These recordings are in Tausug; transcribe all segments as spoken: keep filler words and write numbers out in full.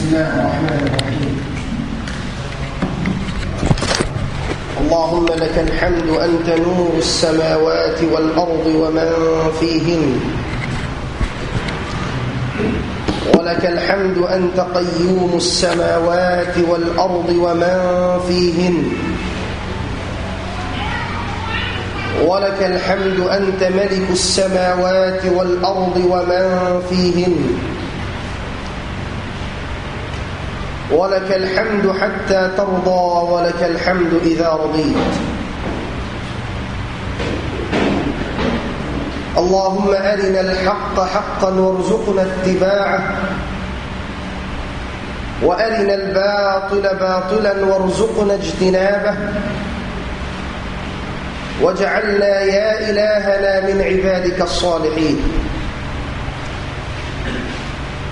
بسم الله الرحمن الرحيم. اللهم لك الحمد أنت نور السماوات والأرض ومن فيهن، ولك الحمد أنت قيوم السماوات والأرض ومن فيهن، ولك الحمد أنت ملك السماوات والأرض ومن فيهن، ولك الحمد حتى ترضى، ولك الحمد إذا رضيت. اللهم أرنا الحق حقا وارزقنا اتباعه، وأرنا الباطل باطلا وارزقنا اجتنابه، واجعلنا يا إلهنا من عبادك الصالحين.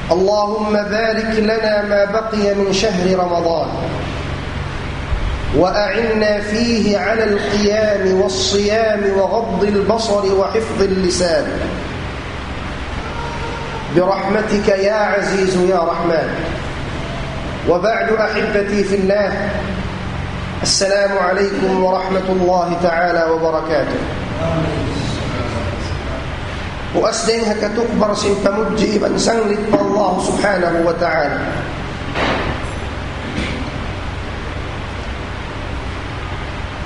اللهم بارك لنا ما بقي من شهر رمضان، وأعنا فيه على القيام والصيام وغض البصر وحفظ اللسان، برحمتك يا عزيز يا رحمن. وبعد، أحبتي في الله، السلام عليكم ورحمة الله تعالى وبركاته. Puas dayn ha katukbal sin pamudji iban sanglit pa Allah Subhanahu wa Ta'ala.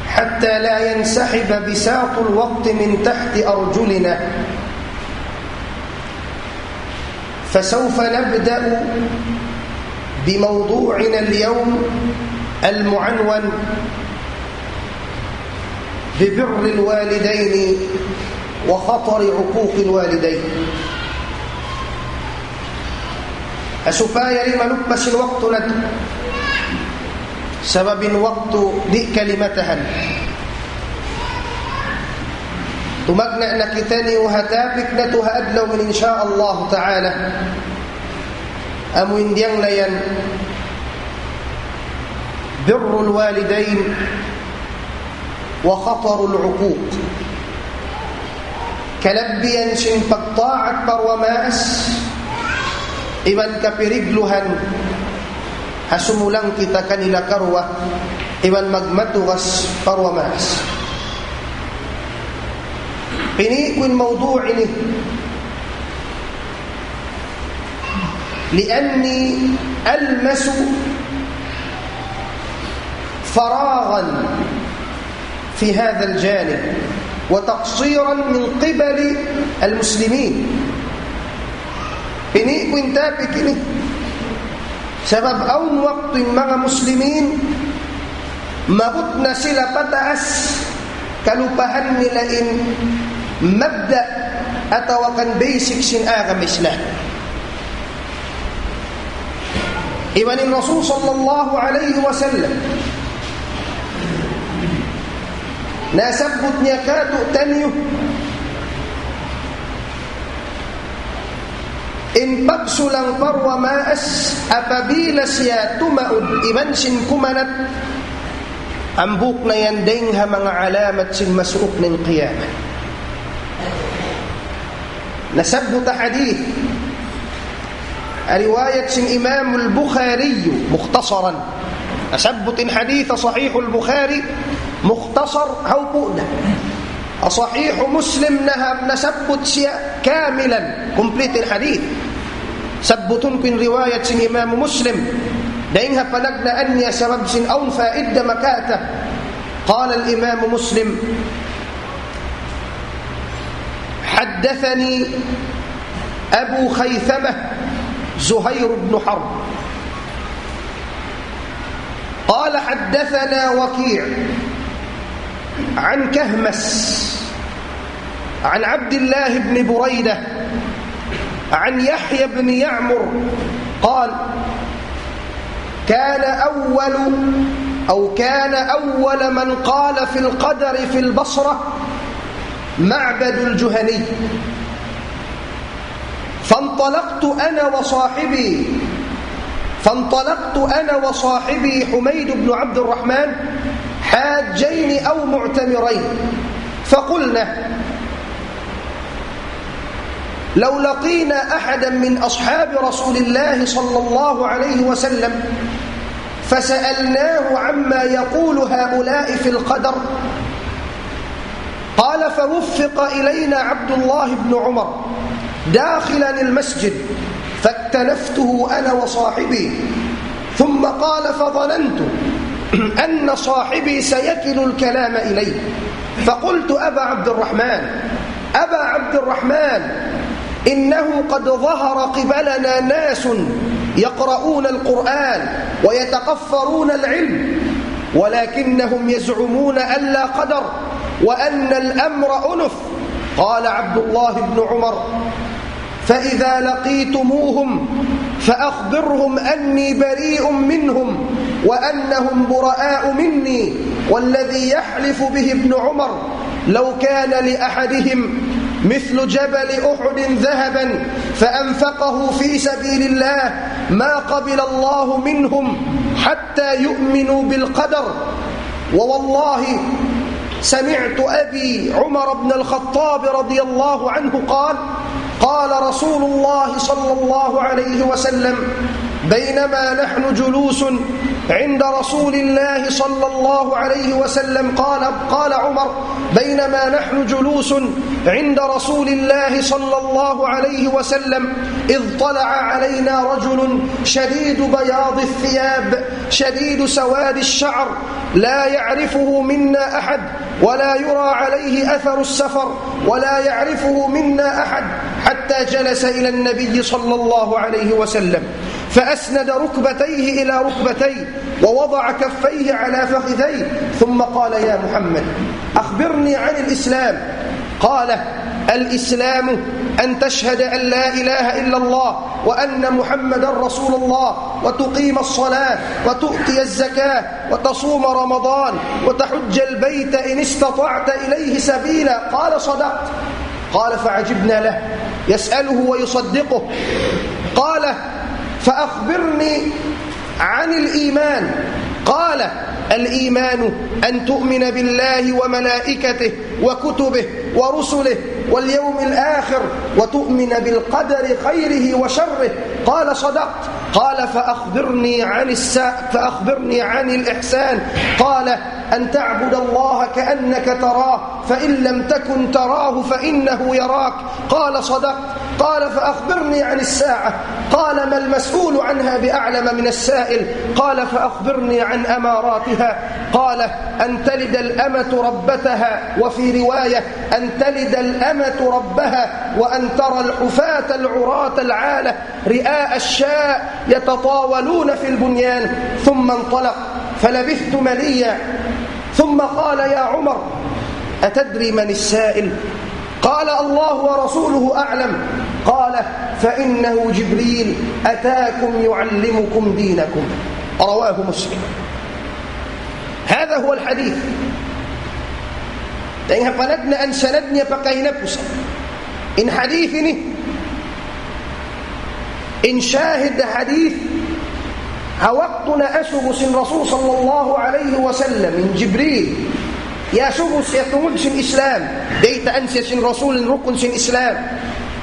حتى لا ينسحب بساط الوقت من تحت أرجلنا، فسوف نبدأ بموضوعنا اليوم المعنون ببر الوالدين وخطر عقوق الوالدين. Supaya di' maluppas in waktu natu'. Sabab in waktu di' kalimatahan. Tumagna' na kitaniyu ha topic natu' ha adlaw ini, insya Allah Ta'ala. Amu in diyang layan, بر الوالدين وخطر العقوق. Kalabbihan sin pagtaat pa duwa maas, iban kapirigluhan ha sumulang kita kanila karuwa, iban magmatugas pa duwa maas. Pini' ku in mawdu' ini, لأني ألمس فراغا في هذا الجانب وتقصيرا من قبل المسلمين. Pini' ku in topic ini. Sabab awn waktu in manga muslimin, maabut na sila pataas, kalupahan nila in mabda' atawa kan basic sin agama Islam. Iban in Rasul sallallahu alayhi wasallam, nasabbut niya kātu'niyu, in pagsulang pa duwa maas, apabila siya tumaud iban sin kumanat, hambuuk na yan dayng ha manga alamat sin masuuk na in qiyamah. Nasabbut ha hadith, riwayat sin Imam al-Bukhari, mukhtasaran. Nasabbut in hadith Sahih al-Bukhari, mukhtasar, hawpu' na. Sahih Muslim na, nasabbut siya kamilan, complete in hadith. Sabbutun ku in riwayat sin Imam Muslim. Dayng ha panagnaan niya sabab sin awn faida makata'. قال الإمام مسلم: حدثني أبو خيثمة زهير بن حرب قال: حدثنا وكيع عن كهمس عن عبد الله بن بريدة عن يحيى بن يعمر قال: كان أول، أو كان أول من قال في القدر في البصرة معبد الجهني، فانطلقت أنا وصاحبي، فانطلقت أنا وصاحبي حميد بن عبد الرحمن حاجين أو معتمرين، فقلنا: لو لقينا أحدا من أصحاب رسول الله صلى الله عليه وسلم فسألناه عما يقول هؤلاء في القدر، قال: فوفق إلينا عبد الله بن عمر داخلا المسجد، فاكتنفته أنا وصاحبي، ثم قال: فظننت أن صاحبي سيكل الكلام إلي، فقلت: أبا عبد الرحمن، أبا عبد الرحمن، إنه قد ظهر قبلنا ناس يقرؤون القرآن ويتقفرون العلم، ولكنهم يزعمون أن لا قدر، وأن الأمر أنف. قال عبد الله بن عمر: فإذا لقيتموهم فأخبرهم أني بريء منهم وأنهم براء مني، والذي يحلف به ابن عمر لو كان لأحدهم مثل جبل أحد ذهبا فأنفقه في سبيل الله ما قبل الله منهم حتى يؤمنوا بالقدر. ووالله سمعت أبي عمر بن الخطاب رضي الله عنه قال: قال رسول الله صلى الله عليه وسلم: بينما نحن جلوس عند رسول الله صلى الله عليه وسلم، قال، قال عمر: بينما نحن جلوس عند رسول الله صلى الله عليه وسلم إذ طلع علينا رجل شديد بياض الثياب شديد سواد الشعر لا يعرفه منا أحد ولا يرى عليه أثر السفر ولا يعرفه منا أحد، حتى جلس إلى النبي صلى الله عليه وسلم فأسند ركبتيه إلى ركبتيه ووضع كفيه على فخذيه، ثم قال: يا محمد، أخبرني عن الإسلام. قال: الإسلام أن تشهد أن لا إله إلا الله وأن محمدا رسول الله، وتقيم الصلاة، وتؤتي الزكاة، وتصوم رمضان، وتحج البيت إن استطعت إليه سبيلا. قال: صدقت. قال: فعجبنا له يسأله ويصدقه. قال: فأخبرني عن الإيمان. قال: الإيمان أن تؤمن بالله وملائكته وكتبه ورسله واليوم الآخر وتؤمن بالقدر خيره وشره. قال: صدقت. قال: فأخبرني عن السا-، فأخبرني عن الإحسان. قال: أن تعبد الله كأنك تراه، فإن لم تكن تراه فإنه يراك. قال: صدقت. قال: فأخبرني عن الساعة. قال: ما المسؤول عنها بأعلم من السائل. قال: فأخبرني عن أماراتها. قال: أن تلد الأمة ربتها، وفي رواية: أن تلد الأمة ربها، وأن ترى الحفاة العراة العالة رعاء الشاء يتطاولون في البنيان. ثم انطلق، فلبثت مليا، ثم قال: يا عمر، أتدري من السائل؟ قال: الله ورسوله أعلم. قال: فإنه جبريل أتاكم يعلمكم دينكم. رواه مسلم. هذا هو الحديث. Dayn ha panagnaan sanad niya pa kahinapusan. In hadith ini, in shahid hadith, ha waktu naasubu sin Rasul sallallahu alayhi wasallam in Jibril, iyasubu siya tungud sin Islam, baytaan siya sin Rasul in rukun sin Islam.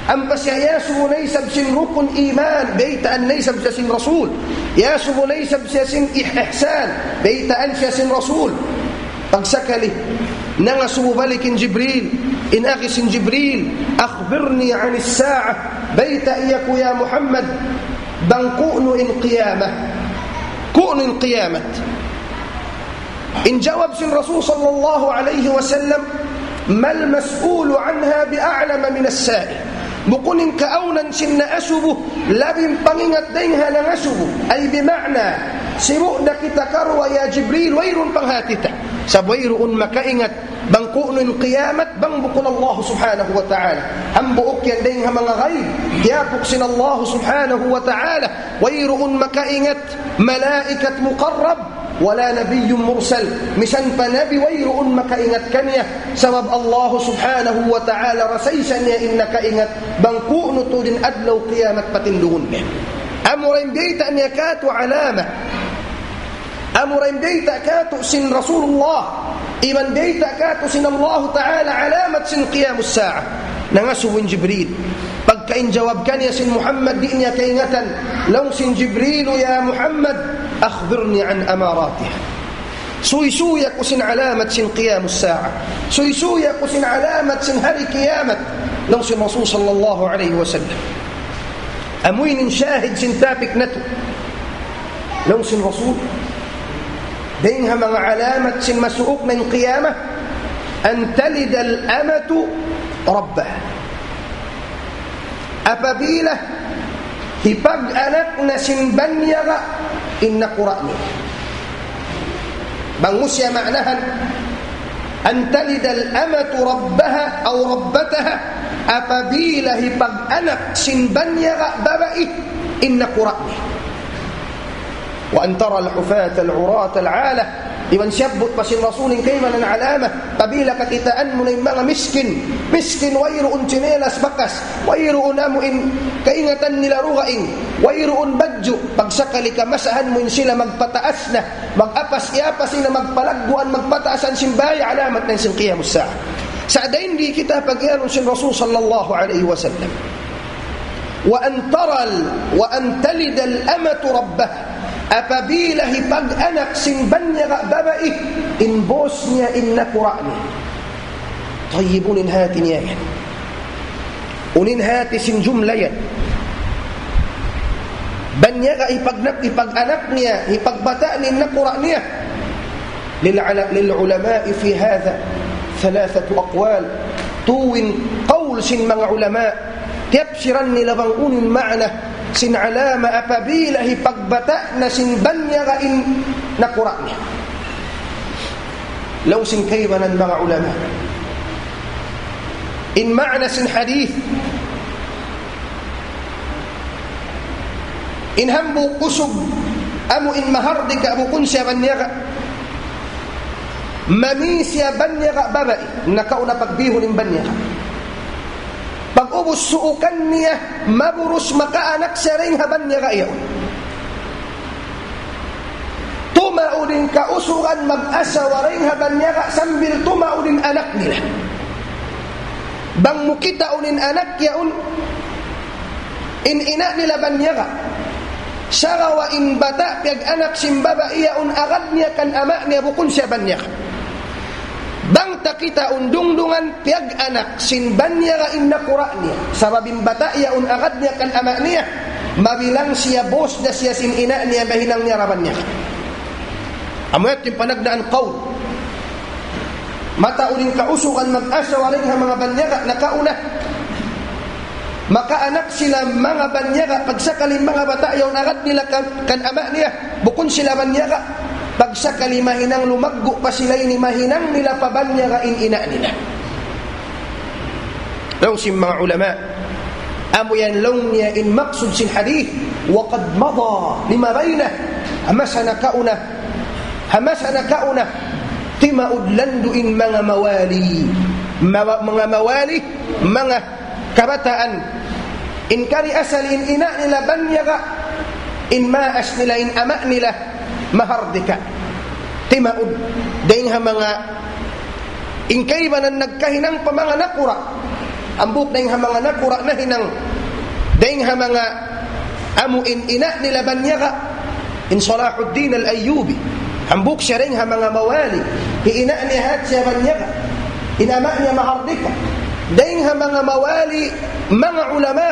Ampa siya iyasubu na isab sin rukun iman, baytaan na isab siya sin Rasul. Iyasubu na isab siya sin ih-, ihsan, baytaan siya sin Rasul. Pagsakali, nangasubu balik in Jibril, in agi sin Jibril, أخبرني عن الساعة, baytai aku ya Muhammad, bang ku'nu in qiyamah. Ku'nu in qiyamat. In jawab sin Rasul sallallahu alayhi wasallam, ما المسؤول عنها بأعلم من السائل. Bukun in kaawnan sin naasubu, labi pangingat dayn ha nangasubu. Ay bima'na, sibu' da kita karuwa ya Jibril, wayruun panghati ta. Sa' wayruun makaingat, bang ku'nu in qiyamat, bang bukun Allah subhanahu wa ta'ala. Hambuuk yan dayn ha manga ghaib, tiyapuk sin Allah subhanahu wa ta'ala, wayruun makaingat, malaikat muqarrab, ولا نبي مرسل. Misan pa nabi wayruun makaingat kaniya, sabab Allah subhanahu wa ta'ala ra sa isa niya in nakaingat, bang ku'nu tuud in adlaw qiyamat patindugun niya. Amura in biyayta' niya katu' alama. Amura in biyayta' katu' sin Rasulullah. Iban biyayta' katu' sin Allah ta'ala alamat sin qiyamus sa'a. Nangasubu in Jibril. Pag In jawab kaniya sin Muhammad, di' niya kaingatan. Laung sin Jibril, يا محمد، أخبرني عن أماراتها. Suysuy aku sin alamat sin qiyamus sa'a. Suysuy aku sin alamat sin hari kiyamat. Laung sin Rasul sallallahu alayhi wasallam. Amu ini in shahid sin topic natu'. Laung sin Rasul, dayng ha manga alamat sin masuuk na in qiyamah, أن تلد الأمة ربها. Apabila hipag-anak na sin banyaga in nakura' niya. Bang mu siya maanahan, أن تلد الأمة ربها أو ربتها, apabila hipag-anak sin banyaga babai in nakura' niya. وأن ترى الحفاة العراة العالة. Iban siyabbut pa sin Rasul in kaibanan alamat, apabila kakitaan mu na in manga miskin, miskin, wayruun tsinelas bakas, wayruun amu in kaingatan nila dugaing, wayruun badju', pagsakali kamasahan mu in sila magpataas na, mag-apas-iyapas na, magpalagguan, magpataasan sin bāy, alamat na sin qiyamus sa'a. Sa' dayn di kita pagiyanun sin Rasul sallallahu alayhi wasallam. وأن ترى ال-، وأن تلد الأمة ربها. Apabila hipag-anak sin banyaga babai, in boss niya, in nakura' niya. Tayyib, unu in hati niya yan? Unu in hati sin jumla yan? Banyaga hipag-, hipag-anak niya, hipagbata' niya in nakura' niya. للعل-، للعلماء في هذا ثلاثة أقوال. Tū in qawl sin manga ulama, tiyapsiran nila bang unu in maana sin alamat apabila hipagbata' na sin banyaga in nakura' niya. Laung sin kaibanan manga ulama, in maana sin hadith, in hambuuk usug, amu in mahardika, bukun siya banyaga. Mami siya banyaga babai, nakauna pagbihun in banyaga. Pag-ubus suukan niya, maburus, makaanak siya dayng ha banyaga yaun. Tumaud in kausugan mag-asawa dayng ha banyaga sambil tumaud in anak nila. Bang mu kitaun in anak yaun, in ina' nila banyaga. Sagawa' in bata' piyag-anak sin babai yaun, agad niya kan ama' niya, bukun siya banyaga. Bang ta kitaun dungdungan piyag-anak sin banyaga in nakura' niya, sabab in bata' yaun agad niya kan ama' niya, mabilang siya boss da siya sin ina' niya, mahinang niya ra banyaga. Amu yadtu in panagnaan qawl. Mataud in kausugan mag-asawa dayng ha manga banyaga, nakauna. Makaanak sila manga banyaga, pagsakali manga bata' yaun agad nila kan, kan ama' niya, bukun sila banyaga. Pagsakali mahinang lumaggu' pa sila ini, mahinang nila pa banyaga in ina' nila. Laung sin manga ulama, amu yan laung niya in maksud sin hadith, وقد مضى لما بينه. Ha masa nakauna, ha masa nakauna, timaud landu' in manga mawali. Mawa-, manga mawali, manga kabataan. In kari asal in ina' nila banyaga, in maas nila, in ama' nila mahardika. Timaud, dayng ha manga, in kaibanan nagkahinang pa manga nakura'. Hambuuk dayng ha manga nakura' nahinang dayng ha manga amu in ina' nila banyaga. In Salahuddin Al-Ayyubi, hambuuk siya dayng ha manga mawali. Hi ina' niya hat siya banyaga, in ama' niya mahardika. Dayng ha manga mawali, manga ulama.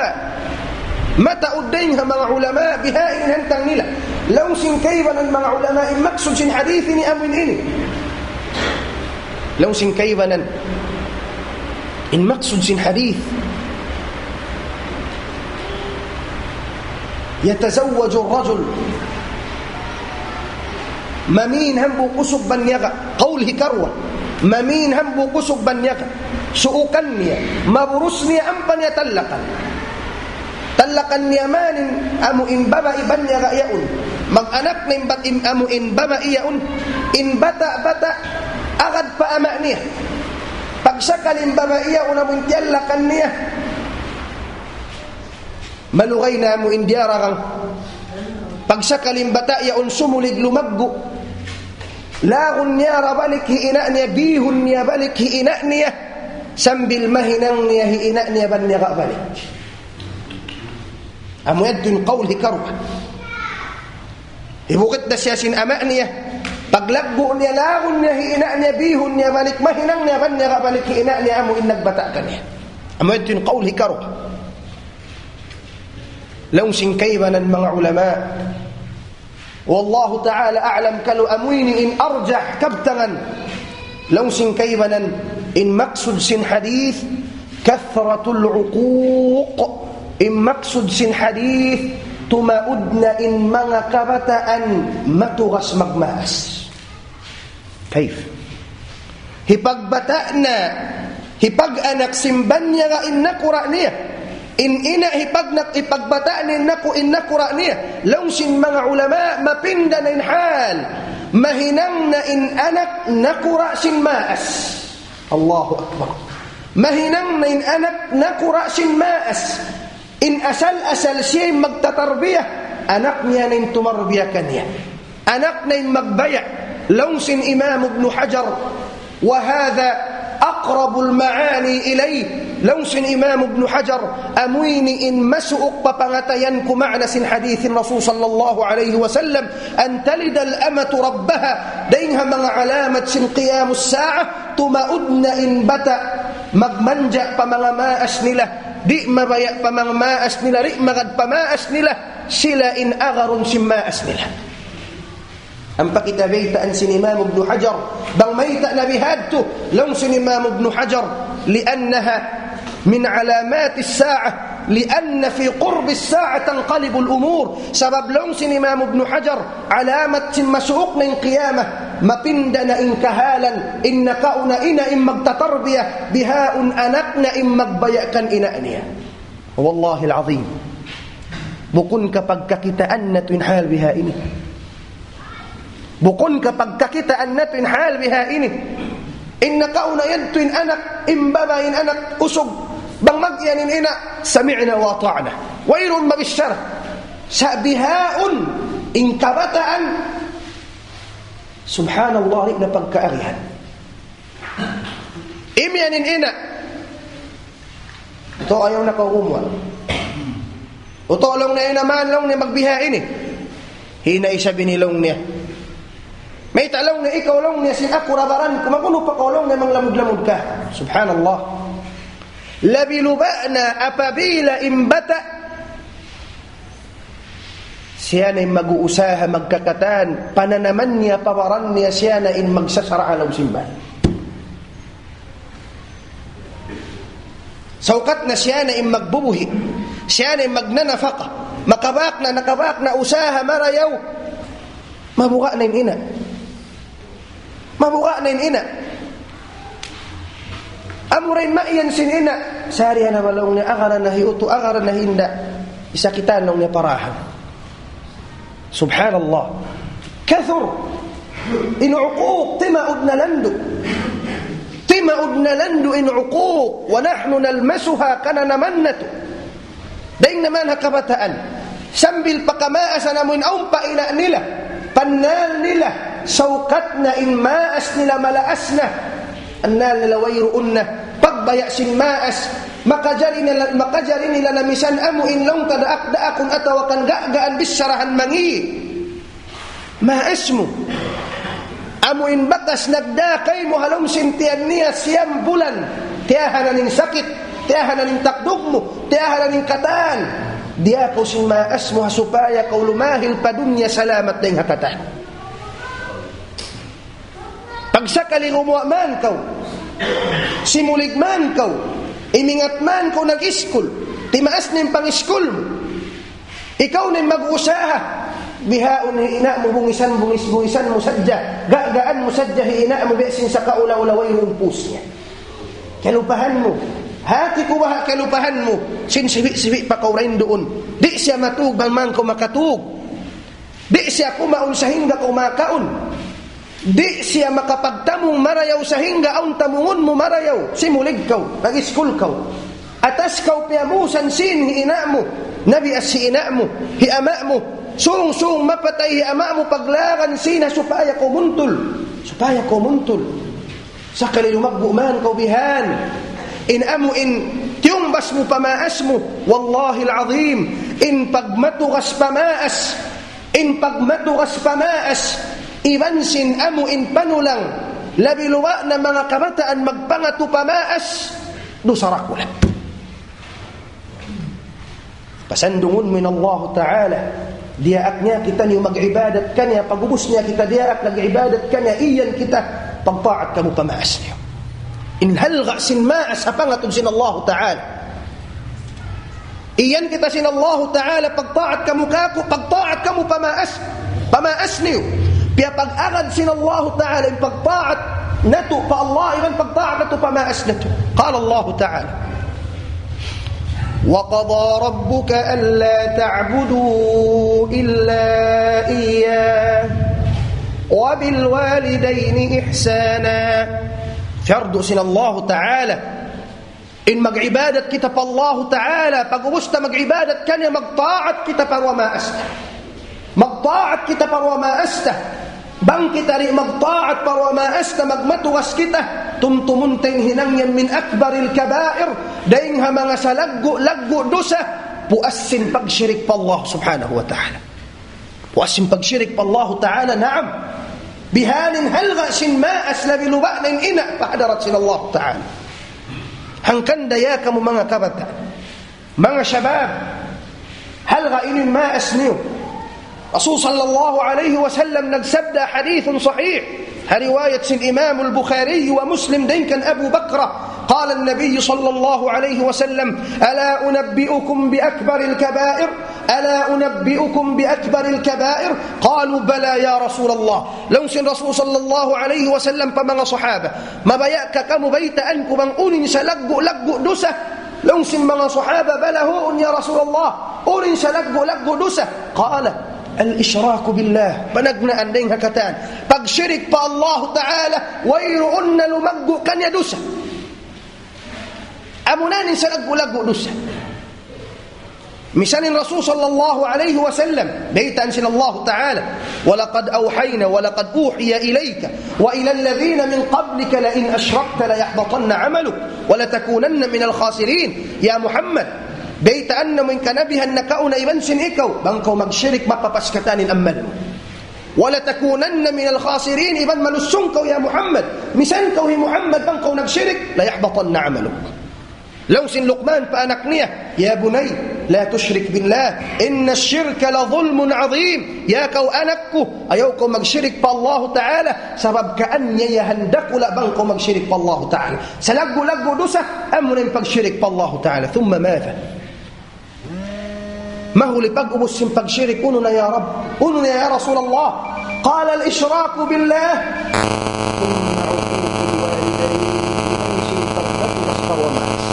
Mataud dayng ha manga ulama, bihaini in hantang nila. Laung sin kaibanan manga ulama, in maksud sin hadith ini amu in ini. Laung sin kaibanan, in maksud sin hadith, يتزوج الرجل. Mamin hambuuk usug banyaga, qawl hikaruwa. Mamin hambuuk usug banyaga, suukan niya, maburus niya, ampa niya tallakan. Tallakan niya man in amu in babai banyaga yaun. Mag-anak na in bat-, in amu in babai yaun. In bata'-bata' agad pa ama' niya. Pagsakali in babai yaun amu in tiyallakan niya, malugay na amu in diyaragang. Pagsakali in bata' yaun sumulig lumaggu', lagun niya ra balik hi ina' niya, bihun niya balik hi ina' niya, sambil mahinang niya hi ina' niya banyaga balik. Amu yadtu in qawl hikaruwa. Hibukit da siya sin ama' niya. Paglaggu' niya, lagun niya hi ina' niya, bihun niya balik, mahinang niya, bang niya kabalik hi ina' niya, amu in nagbata' kaniya. Amu yadtu in qawl hikaruwa. Laung sin kaibanan manga ulama. Wallahu ta'ala a'lam, kalu amu ini in arjah kabtangan. Laung sin kaibanan, in maksud sin hadith, kathratul uquq. In maksud sin hadith, tumaud na in manga kabataan matugas magmaas. Kayf? Hipagbata' na, hipag-anak sin banyara in nakura' niya. In ina' hipagnak-, hipagbata' na in naku-, in nakura' niya. Laung sin manga ulama, mapinda na in hal. Mahinang na in anak nakura' sin maas. Allahu Akbar. Mahinang na in anak nakura' sin maas. In asal-asal siya in magtatarbiya, anak niya na in tumarbiya kaniya. Anak na in magbaya'. Laung sin Imam Ibn Hajar, وهذا أقرب المعاني إلي. Laung sin Imam Ibn Hajar, amu ini in masuuk pa pangatayan ku ma'na sin hadith sin Rasul sallallahu alayhi wasallam, أن تلد الأمة ربها. Dayng ha manga alamat sin qiyamus sa'ah, tumaud na in bata', magmanja pa manga maas nila, di' mabaya' pa manga maas nila, di' magad pa maas nila, sila in agarun sin maas nila. Ampa kita baytaan sin Imam Ibn Hajar, bang mayta' na bihadtu, laung sin Imam Ibn Hajar, لأنها من علامات الساعة، لأن في قرب الساعة تنقلب الأمور. Sabab laung sin Imam Ibn Hajar, alamat sin masuuk na in qiyamah, mapinda na in kahalan, in nakauna ina' in magtatarbiya, bihaun anak na in magbaya' kan ina' niya. Wallahil azim. Bukun ka pagkakitaan natu' in hal biha ini. Bukun ka pagkakitaan natu' in hal biha ini. In nakauna yadtu in anak, in babai in anak usug. Bang mag-iyan in ina', سمعنا وأطعنا. Wayruun mabichara. Sa' bihaun in kabataan. Subhanallah, di' na pagkaarihan. Imiyan in ina'. Ito ayaw na kaw gumuwa'. Ito laung niya, ina' man laung niya magbiha ini. Hina isab ini laung niya. Mayta' laung niya, ikaw laung niya sin aku ra baran ku, mag-unu pa kaw laung niya manglamud-lamud ka. Subhanallah. Labi luba' na apabila in bata' siya na in mag-uusaha, magkakatan, pananaman niya, pa baran niya, siya na in magsasara' ha lawm sin bāy. Saukat na siya na in magbubuhi', siya na in magnanafaka, makabak na, nakabak na, usaha marayaw, mabuga' na in ina'. Mabuga' na in ina'. Amura in mayan sin ina'. Sari na ba laung niya, agara na hi utu', agara na hi inda'. Isa kita laung niya parahan. Subhanallah. Kathur. In uquq, timaud na landu'. Timaud na landu' in uquq. ونحن نلمسها, kananaman natu'. Dayn naman ha kabataan, sambil pa kamaasan amu in awn pa ina' nila, pannal nila, saukat na in maas nila malaas na, annal nila wayruun na, pagbaya' sin maas, makajari nila, makajari nila na misan amu in laung ta daak-daakun atawa kan ga'gaan bicharahan mangi'. Maas mu. Amu in bakas nagdā kaymu ha lawm sin tiyan niya siyam bulan. Tiyahanan in sakit, tiyahanan in takdug mu, tiyahanan in katan. Diyā kaw sin maas mu ha supaya kaw lumahil pa dunya salamat dayn ha katan. Pagsakali gumuwa' man kaw, simulig man kaw, imingat man kaw nag-iskul, timaas na in pang-iskul mu. Ikaw na in mag-usaha. Bihaun hi ina' mu bungisan, bungis-bungisan mu sadja. Ga'gaan mu sadja hi ina' mu biya' sin sakaula-ula wayruun pus niya. Kalupahan mu. Hati ku baha' kalupahan mu. Sin sibi'-sibi' pa kaw dayn duun. Di' siya matug bang man kaw makatug. Di' siya kumaun sahingga kaw makaun. Di' siya makapagtamung marayaw sahingga awn tamungun mu marayaw. Simulig kaw, nag-iskul kaw. Atas kaw piyamusan sin hi ina' mu, nabias hi ina' mu, hi ama' mu. Sung-sung mapatay hi ama' mu paglagan sin ha supaya kaw muntul. Supaya kaw muntul. Sakali lumaggu' man kaw bihan. In amu in tiyungbas mu pa maas mu. Wallahil azim. In pagmatugas pa maas, in pagmatugas pa maas, iban sin amu in panulang, labi luwa' na manga kabataan magpangatu pa maas, dusa dakula'. Pasandungun mu in Allahu Ta'ala, diyaak niya kitaniyu mag-ibadat kaniya, pag'ubus niya kita diyaak nag-ibadat kaniya, iyan kita pagtaat kamu pa maas niyu. In halga' sin maas ha pangatud sin Allahu Ta'ala. Iyan kita sin Allahu Ta'ala, pagtaat kamu kāku', pagtaat kamu pa maas, pa maas niyu. Piyapag-agad sin Allahu Ta'ala in pagtaat natu' pa Allah, iban pagtaat natu' pa maas natu'. قال الله تعالى: وقضى ربك ألا تعبدوا إلا إياه وبالوالدين إحسانا. Fardu sin Allahu Ta'ala in mag-ibadat kita pa Allahu Ta'ala, pag'ubus ta mag-ibadat kaniya, magtaat kita pa duwa maas ta. Magtaat kita pa duwa maas ta. Bang kita di' magtaat pa duwa maas ta, magmatugas kita, tumtumun ta in hinang yan من أكبر الكبائر, dayng ha manga salaggu'-laggu' dusa, puas sin pagshirik pa Allah Subhanahu wa Ta'ala. Puas sin pagshirik pa Allahu Ta'ala, naam. Bihaini in halga' sin maas, labi luwa' na in ina' pa hadarat sin Allahu Ta'ala. Hangkan da ya kamu manga kabataan, manga shabab, halga' ini in maas niyu. Rasul sallallahu alayhi wasallam nagsabda, hadithun sahih, ha riwayat sin Imam al-Bukhari wa Muslim, dayn kan Abu Bakra, قال النبي صلى الله عليه وسلم: ألا أنبئكم بأكبر الكبائر؟ ألا أنبئكم بأكبر الكبائر؟ قالوا: بلى يا رسول الله. Laung sin Rasul sallallahu alayhi wasallam pa manga sahaba, mabaya' ka kamu baytaan ku bang unu in salaggu'-laggu' dusa? Laung sin manga sahaba, bala, huun ya Rasulullah, unu in salaggu'-laggu' dusa? قال: الإشراك بالله. Panagnaan dayng ha katan, pagshirik pa Allahu Ta'ala, wayruun na lumaggu' kaniya dusa. Amuna in salaggu'-laggu' dusa. Misan in Rasul sallallahu alayhi wasallam, baytaan sin Allahu Ta'ala, ولقد أوحينا ولقد أوحي إليك وإلى الذين من قبلك لئن أشركت ليحبطن عملك ولتكونن من الخاسرين. Ya Muhammad, baytaan namu' in kanabihan nakauna iban sin ikaw, bang kaw magshirik, mapapas katan in amal mu. ولتكونن من الخاسرين, iban malusung kaw ya Muhammad. Misan kaw hi Muhammad, bang kaw nagshirik, ليحبطن عملك. Laung sin Luqman pa anak niya, يا بني لا تشرك بالله إن الشرك لظلم عظيم. Ya kaw anak ku, ayaw kaw magshirik pa Allahu Ta'ala, sabab kaaniyayahan dakula' bang kaw magshirik pa Allahu Ta'ala. Salaggu'-laggu' dusa, amuna in pagshirik pa Allahu Ta'ala. ثم ماذا؟ Mahuli pag'ubus sin pagshirik, unu na ya Rabb? Unu na ya Rasulullah? قال: الإشراك بالله. ثم عقوق الوالدين. Iban sin pagmatugas pa duwa maas.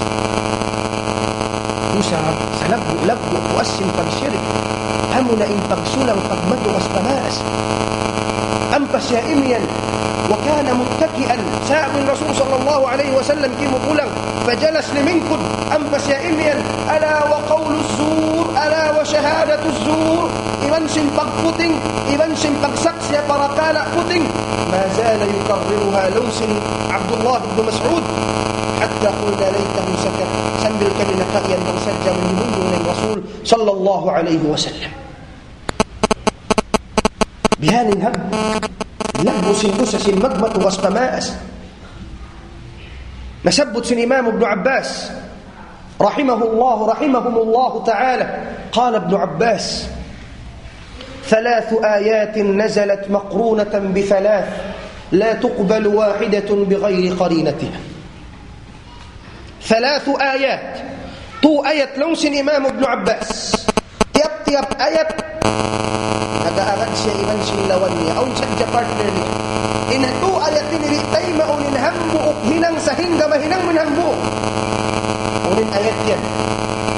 Dusa salaggu'-laggu' puas sin pagshirik. Amuna in pagsulang pagmatugas pa maas. Ampa siya imiyan, وكان متكئا. Sa'bu in Rasul sallallahu alayhi wasallam kimukulang, فجلس, limingkud. Ampa siya imiyan, ألا وقول الزور، ألا وشهادة الزور. Iban sin pagputing, iban sin pagsaksi' ha parakala' puting. ما زال يكررها, laung sin Abdullah ibn Mas'ud, حتى قلنا ليته سكت. Sambil kami nakaiyan bang sadja manjimundung in Rasul sallallahu alayhi wasallam. Bihaini in hag-, laggu' sin dusa sin magmatugas pa maas. Nasabbut sin Imam Ibn Abbas, رحمه الله، رحمهم الله تعالى، قال ابن عباس: ثلاث آيات نزلت مقرونة بثلاث لا تقبل واحدة بغير قرينتها. ثلاث آيات. Tu ayat laung sin Imam Ibn Abbas. Tiyap-tiyap ayat, nag-aagad siya iban sin lawan niya. Awn sadja partner niya. In tu ayat ini di' taymaun in hambuuk hinang sahingga mahinang mu in hambuuk. Unu in ayat yan?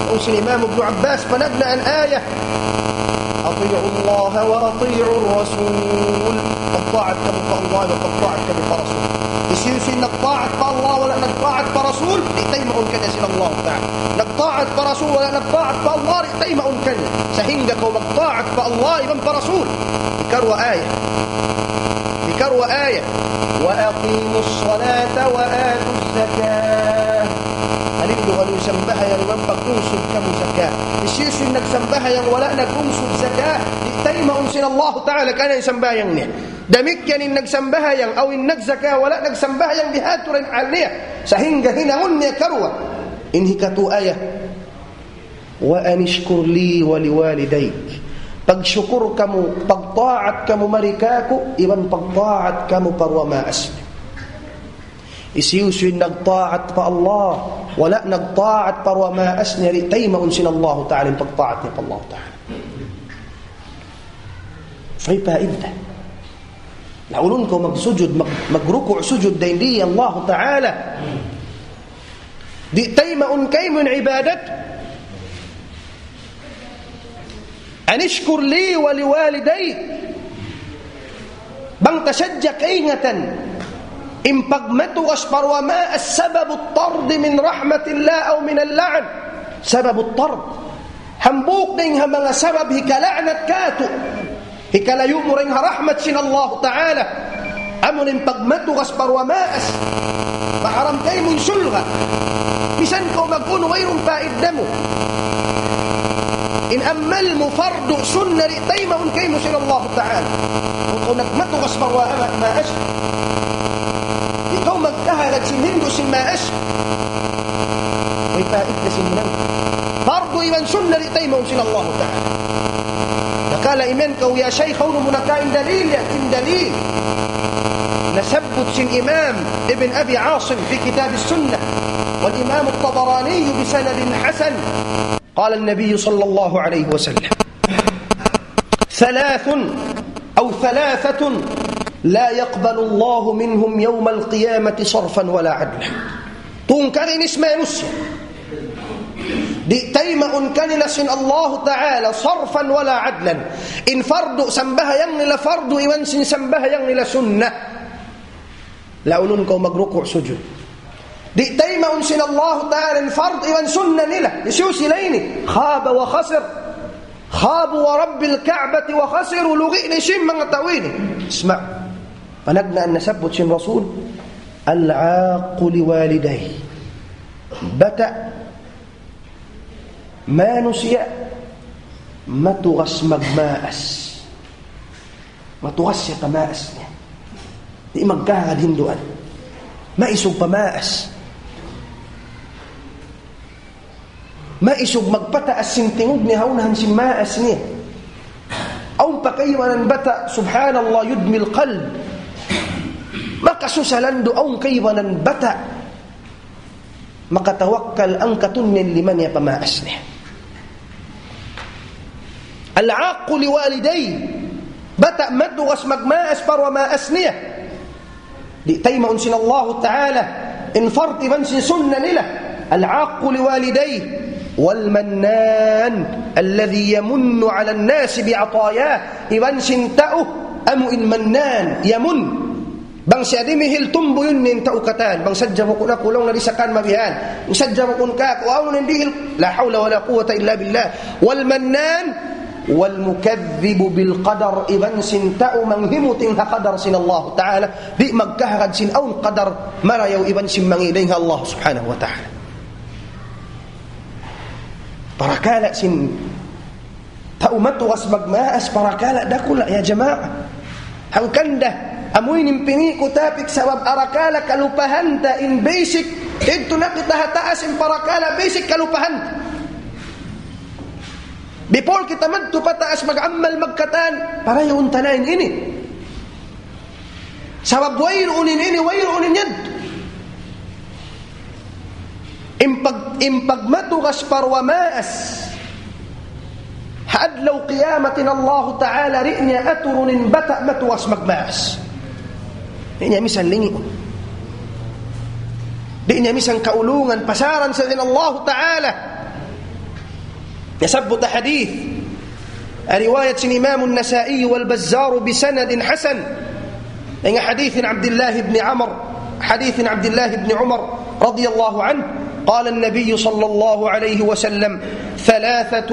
Laung sin Imam Ibn Abbas, panagnaan ayat. أطيعوا الله وأطيعوا الرسول. Pagtaat kamu pa Allah, pagtaat kamu pa Rasul. Hisiyu-siyu in nagtaat pa Allah, wala' nagtaat pa Rasul, di' taymaun kaniya sin Allah Ta'ala. Nagtaat pa Rasul, wala' nagtaat pa Allah, di' taymaun kaniya. Sahingga kaw magtaat pa Allah iban pa Rasul. Hikaruwa ayat. Hikaruwa ayat. وأقيموا الصلاة وآتوا الزكاة. Alindu kamu sambahayang iban pagkusug kamu zakat. Hisiyu-siyu in nagsambahayang wala' naglungsud zakat, di' taymaun sin Allahu Ta'ala kaniya in sambahayang niya. Damikkiyan in nagsambahayang, aw in nagzakat, wala' nagsambahayang, bihadtu da in hal niya. Sahingga hinangun niya karuwa. In hikatu aya, وأن اشكر لي ولوالديك. Pagsukur kamu, pagtaat kamu mari kāku', iban pagtaat kamu pa duwa maas. Hisiyu-siyu in nagtaat pa Allah, wala' nagtaat pa duwa maas niya, di' taymaun sin Allahu Ta'ala in pagtaat niya pa Allahu Ta'ala. Fay paidda. Laulun kaw magsujud, mag-, magruku' sujud dayn di Allah Ta'ala. Di' taymaun kaymu in ibadat. أن اشكر لي ولوالديك. Bang ta sadja kaingatan, in pagmatugas pa duwa maas sababut tard min rahmatillah aw minal la'an. Sababut tard. Hambuuk dayn ha manga sabab hikala'nat kātu'. Hikalayu' mu dayn ha rahmat sin Allahu Ta'ala. Amu in pagmatugas pa duwa maas. Maharam kaymu in surga'. Misan kaw mag-unu wayruun paidda mu. In amal mu fardu, sunna, di' taymaun kaymu sin Allahu Ta'ala. Bang kaw nagmatugas pa duwa ma-, maas, di' kaw magkahagad sin hindu' sin maas. Way paidda sin hinang. Fardu iban sunna di' taymaun sin Allahu Ta'ala. Nakala imiyan kaw, ya Shaykh, hawnu mu nakawa' in dalil, ya, in dalil. Nasabbut sin Imam Ibn Abi Asim في كتاب السنة، والإمام الطبراني بسند حسن. قال النبي صلى الله عليه وسلم: ثلاث أو ثلاثة لا يقبل الله منهم يوم القيامة صرفا ولا عدلا. Tungkarinis manusiya'. Di' taymaun kanila sin Allahu Ta'ala sarfan wala adlan. In fardu, sambahayang nila fardu, iban sin sambahayang nila sunna. Laulun kaw magruku' sujud. Di' taymaun sin Allahu Ta'ala in fardu iban sunna nila. Hisiyu sila ini? خاب وخسر. خابوا ورب الكعبة وخسروا. Lugi' na in manga tau ini. Isma'. Panagnaan nasabbut sin Rasul, العاق لوالديه. Bata', manusiya', matugas magmaas. Matugas siya pa maas niya. Di' magkahagad hinduan. Maisug pa maas. Maisug magpataas sin tingug niya ha unahan sin maas niya. Awn pa kaibanan bata', subhanallah, يدمي القلب. Makasusa landu' awn kaibanan bata'. Makatawakkal angkatun niya in lima niya pa maas niya. العاق لوالديه. Bata' matugas magmaas pa duwa maas niya. Di' taymaun sin Allahu Ta'ala in fardu iban sin sunna nila. العاق لوالديه والمنان الذي يمن على الناس بعطاياه. Iban sin tau amu in mannan, yamun. Bang siya dimihil tumbuyun niya in tau katan. Bang sadja bukun aku laung na di' sa kan mabihan. Bang sadja bukun kāku', awn na in dihil. لا حول ولا قوة إلا بالله. والمنان والمكذب بالقدر, iban sin tau manghimuting ha qadar sin Allahu Ta'ala, di' magkahagad sin awn qadar marayaw iban sin mangi' dayn ha Allah Subhanahu wa Ta'ala. Parakala' sin tau matugas magmaas, parakala' dakula', ya jamaa. Hangkan da, amu ini in pini' ku topic sabab arakala' kalupahan ta in basic, didtu na kita ha taas in parakala' basic kalupahan ta. Before kita madtu pataas mag-amal magkatan, parayawun ta na in ini. Sabab wayruun in ini, wayruun in yadtu. In pag-, in pagmatugas pa duwa maas. Ha adlaw qiyamat in Allahu Ta'ala di' niya aturun in bata' matugas magmaas. Di' niya misan lingiun. Di' niya misan kaulungan, pasaran sa' in Allahu Ta'ala. Nasabbut ha hadith, riwayat sin Imam An-Nasa'i wal Bazzar bi sanadin hasan. Dayn ha hadith Abdullah ibn Amr, hadith Abdullah ibn Umar radiyallahu anhu, قال النبي صلى الله عليه وسلم: ثلاثة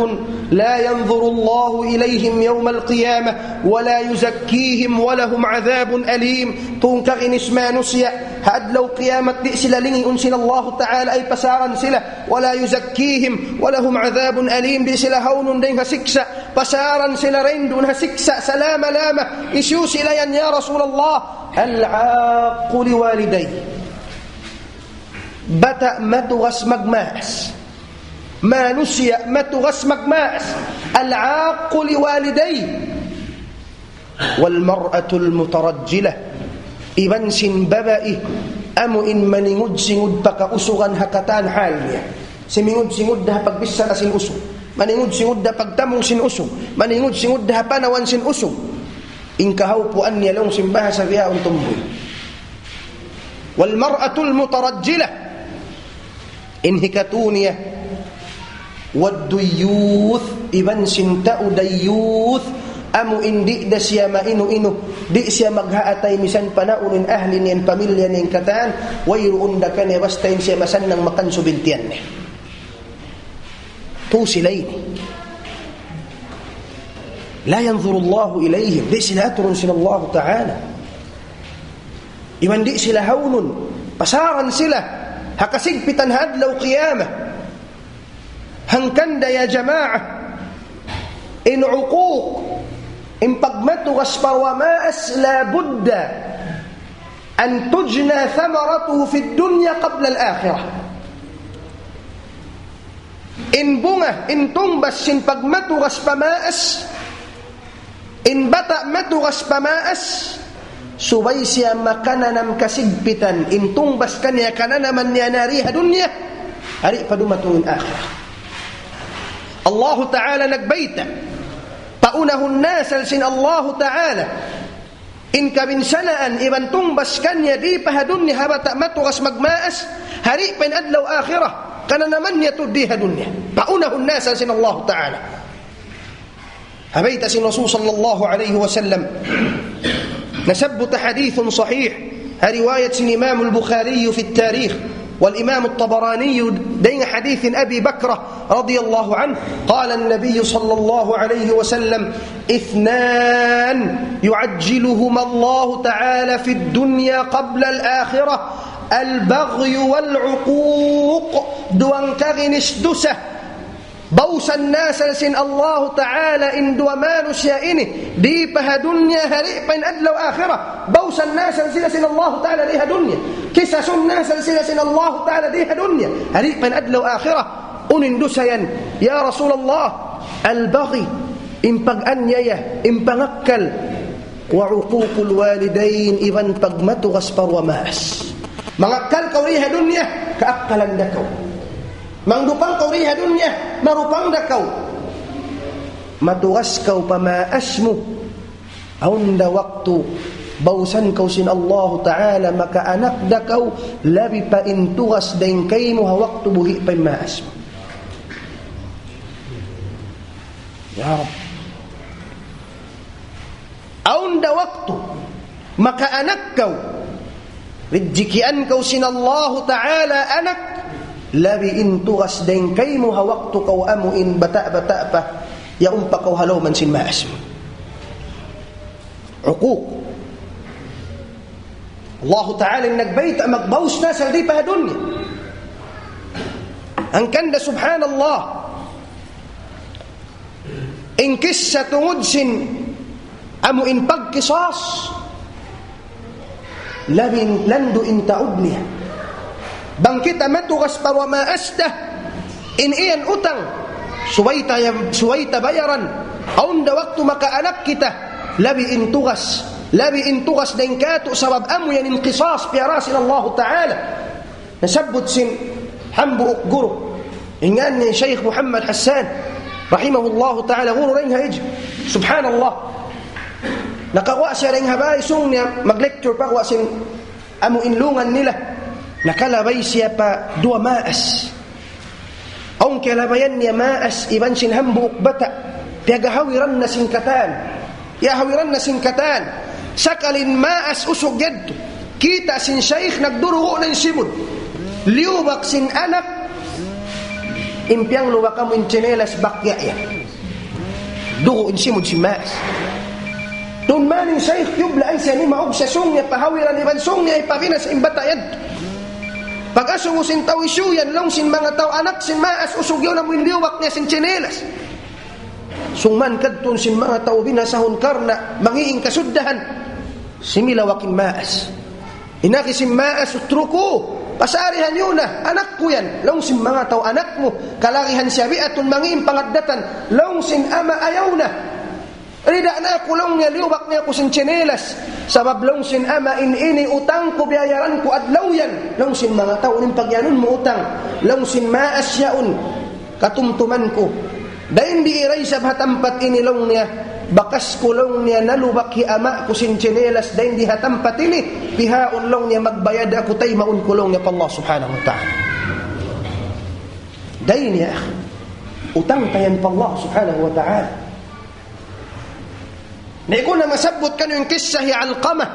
لا ينظر الله إليهم يوم القيامة ولا يزكيهم ولهم عذاب أليم. Tungka inis manusiya', ha adlaw kiyamat di' sila lingiun sin Allahu Ta'ala, ay pasaran sila, ولا يزكيهم ولهم عذاب أليم, di' sila hawnun dayng ha siksa', pasaran sila dayn duun ha siksa' salama-lama. Hisiyu sila yan, ya Rasulullah? العاق لوالديه. Bata' matugas magmaas. Manusiya' matugas magmaas. العاق لوالديه. والمرأة المترجلة. Iban sin babai, amu in maningud-singud pa kausugan ha katan hal niya. Simingud-singud da ha pagbichara sin usug. Maningud-singud da ha pagtamung sin usug. Maningud-singud da ha panawan sin usug. In kahawpuan niya laung sin bahasa bihaun tumbuy. والمرأة المترجلة. In hikatu niya, والديوث, iban sin tau dayyuth, amu in di' da siya mainu-inu, di' siya maghaatay misan pa naunu in ahli niya, in pamilya niya, in katan, wayruun da kaniya basta in siya masannang makansubil tiyan niya. Tu sila ini. لا ينظر الله إليهم, di' sila aturun sin Allahu Ta'ala. Iban di' sila hawnun, pasaran sila ha kasigpitan ha adlaw qiyamah. Hangkan da, ya jamaa, in uquq, in pagmatugas pa duwa maas, لا بد أن تجنى ثمرته في الدنيا قبل الآخرة. In bunga, in tungbas sin pagmatugas pa maas, in bata' matugas pa maas, subay siya makananam kasigpitan, in tungbas kaniya kananaman niya na di ha dunya, di' pa dumatung in akhirat. Allahu Ta'ala nagbayta', paunahun na asal sin Allahu Ta'ala in kabinsanaan iban tungbas kaniya di pa ha dunya ha bata' matugas magmaas, di pa in adlaw akhirat, kananaman niya tuud di ha dunya. Paunahun na asal sin Allahu Ta'ala. Ha bayta' sin Rasul sallallahu alayhi wasallam, nasabbut ha hadith sahih, ha riwayat sin Imam al-Bukhari fi tarikh, والإمام الطبراني, dayng ha hadith Abi Bakrah رضي الله عنه, قال النبي صلى الله عليه وسلم: اثنان يعجلهما الله تعالى في الدنيا قبل الآخرة، البغي والعقوق. Duwa kaginis dusa bausan na asal sin Allahu Ta'ala in duwa manusiya' ini di pa ha dunya, di pa in adlaw akhirat. Bausan na asal sila sin Allahu Ta'ala di ha dunya. Kisasun na asal sila sin Allahu Ta'ala di ha dunya, di pa in adlaw akhirat. Unu in dusa yan, ya Rasulullah? البغي, in pag-anyaya, in pangakkal. وعقوق الوالدين, iban pagmatugas pa duwa maas. Mangakkal kaw di ha dunya, kaakkalan da kaw. Mangdupang kaw di ha dunya, marupang da kaw. Matugas kaw pa maas mu. Awn da waktu, bausan kaw sin Allahu Ta'ala, makaanak da kaw, labi pa in tugas dayn kaymu ha waktu buhi' pa in maas mu. Ya Rabb. Awn da waktu, makaanak kaw, rijikian kaw sin Allahu Ta'ala anak, labi in tugas dayn kaymu ha waktu kaw amu in bata'-bata' pa, yaun pa kaw ha lawm sin maas mu. Uquq. Allahu Ta'ala in nagbayta', magbaus na asal di pa ha dunya. Hangkan da, subhanallah. In kissa tungud sin amu in pagkisas, labi in landu' in taud niya. Bang kita matugas pa duwa maas ta, in iyan utang, subay ta, subay ta bayaran. Awn da waktu makaanak kita, labi in tugas, labi in tugas dayn kātu', sabab amu yan in qisas piyara sin Allahu Ta'ala. Nasabbut sin hambuuk guru, in ngān niya Shaykh Muhammad Hassan, rahimahullahu ta'ala, guru dayn ha Egypt. Subhanallah. Nakaguwa' siya dayn ha bāy, sūng niya mag-lecture pa guwa' sin amu in lawman nila. Nakalabay siya pa duwa maas. Awn kiyalabayan niya maas iban sin hambuuk bata'. Piyaghawiran na sin katan. Piyaghawiran na sin katan. Sakali in maas usug yadtu, kita' sin shaykh nagdurugu' na in simud. Liyubak sin anak, In piyangluwa kamu in tsinelas, bakya' yan. Dugu' in simud sin maas. Duun man in shaykh, kiyublaan siya nimaug sa sung niya, pahawiran iban sung niya, ipabinasa in bata' yan. Pag-asubu sin tau, hisiyu yan, laung sin manga tau, anak sin maas, usug yaun amu in liyubak niya sin tsinelas. Sung man kadtu sin manga tau binasahun karna' mangi' in kasuddahan. Similawak in maas. In agi sin maas, اتركوه. Pasarihan niyu na, anak ku yan. Laung sin manga tau, anak mu, kalagihan siya biya' hatun mangi' in pangaddatan. Laung sin ama', ayaw na. Rida na aku, laung niya, liyubak niya aku sin tsinelas. Sabab laung sin ama', in ini utang ku, biyayaran ku adlaw yan. Laung sin manga tau, in pagyanun mu utang. Laung sin maas yaun, katumtuman ku. Dayn di ira isab ha tampat ini, laung niya, bakas ku, laung niya, nalubak hi ama' ku sin tsinelas dayn di ha tampat ini, bihaun, laung niya, magbayad aku, taymaun ku, laung niya, pa Allah Subhanahu wa Ta'ala. Dayn niya, utang ta yan pa Allah Subhanahu wa Ta'ala. Na, di' ku na masabbut kaniyu in kissa hi Alqamah.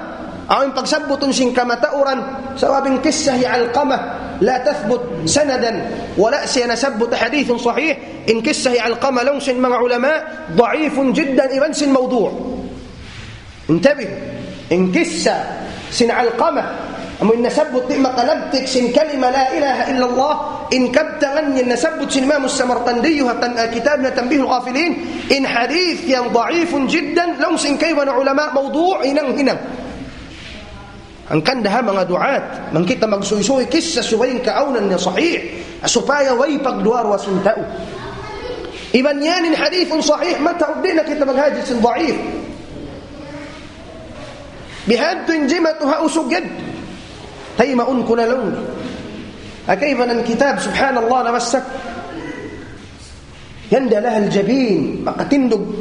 Awn pagsabbutun sin kamatauran, sabab in kissa hi Alqamah, لا تثبت سندا, wala' siya nasabbut hadith sahih. In kissa hi Alqamah, laung sin manga ulama, ضعيف جدا, iban sin mawdu'. Intabi, in kissa sin Alqamah, amu in nasabbut di' makalabtik sin kalima لا إله إلا الله, in kabtangan niya nasabbut sin Imam Samarqandi, ha tan-, ah, kitab niya Tanbihul Ghafilin, in hadith yan ضعيف جدا, laung sin kaibanan ulama, mawdu', hinang-hinang. Hangkan da ha manga du'at, bang kita magsuysuy kissa subay in kaawnan niya sahih, supaya way pagduwa-ruwa sin tau. Iban yan in hadith sahih, mataud di' na kita maghadith sin ضعيف. Bihadtu in jimatu ha usug yan. Taymaun ku na, laung. Kaibanan kitab, subhanallah, nabassa. يندى لها الجبين, makatindug.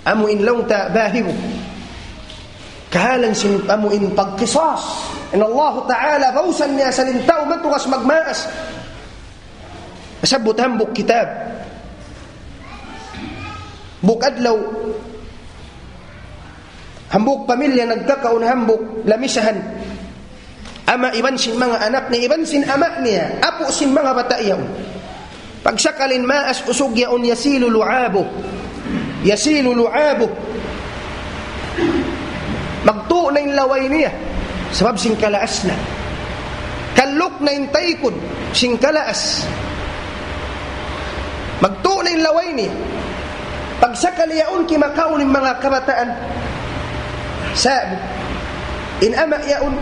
Amu in, laung ta, bahibu. Kahalan sin amu in pagqisas. In Allah Ta'ala, bausan niya asal in tau matugas magmaas. Sabbut hambuuk kitab. Hambuuk adlaw, hambuuk pamilya nagkakaun hambuuk lamisahan. Ama' iban sin manga anak niya, iban sin ama' niya, apu' sin manga bata' yaun. Pagsakali in maas usug yaun, يسيل لعابه. يسيل لعابه. Magtu' na in laway niya, sabab sin kalaas na. Kalluk na in taykud, sin kalaas. Magtu' na in laway niya. Pagsakali yaun kimakaun in manga kabataan. Sa' in ama' yaun,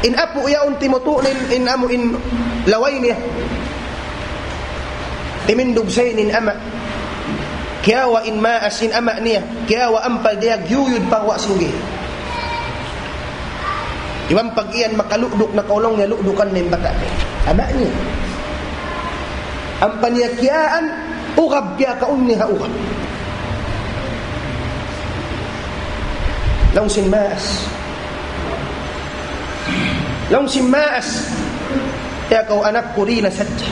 in apu' yaun timutu' na in, in amu in laway niya. Timindug sa in ama'. Kiyawa' in maas in ama' niya. Kiyawa' ampa diya giyuyud pa guwa' sin gihil. Iban pag-iyan makaluduk na kaw, laung niya, ludukan na in bata' niya. Ama' niya. Ampa niya kiyaan, ugab, kiyakaun niya ha ugab. Laung sin maas. Laung sin maas. Ya kaw anak ku, di' na sadja.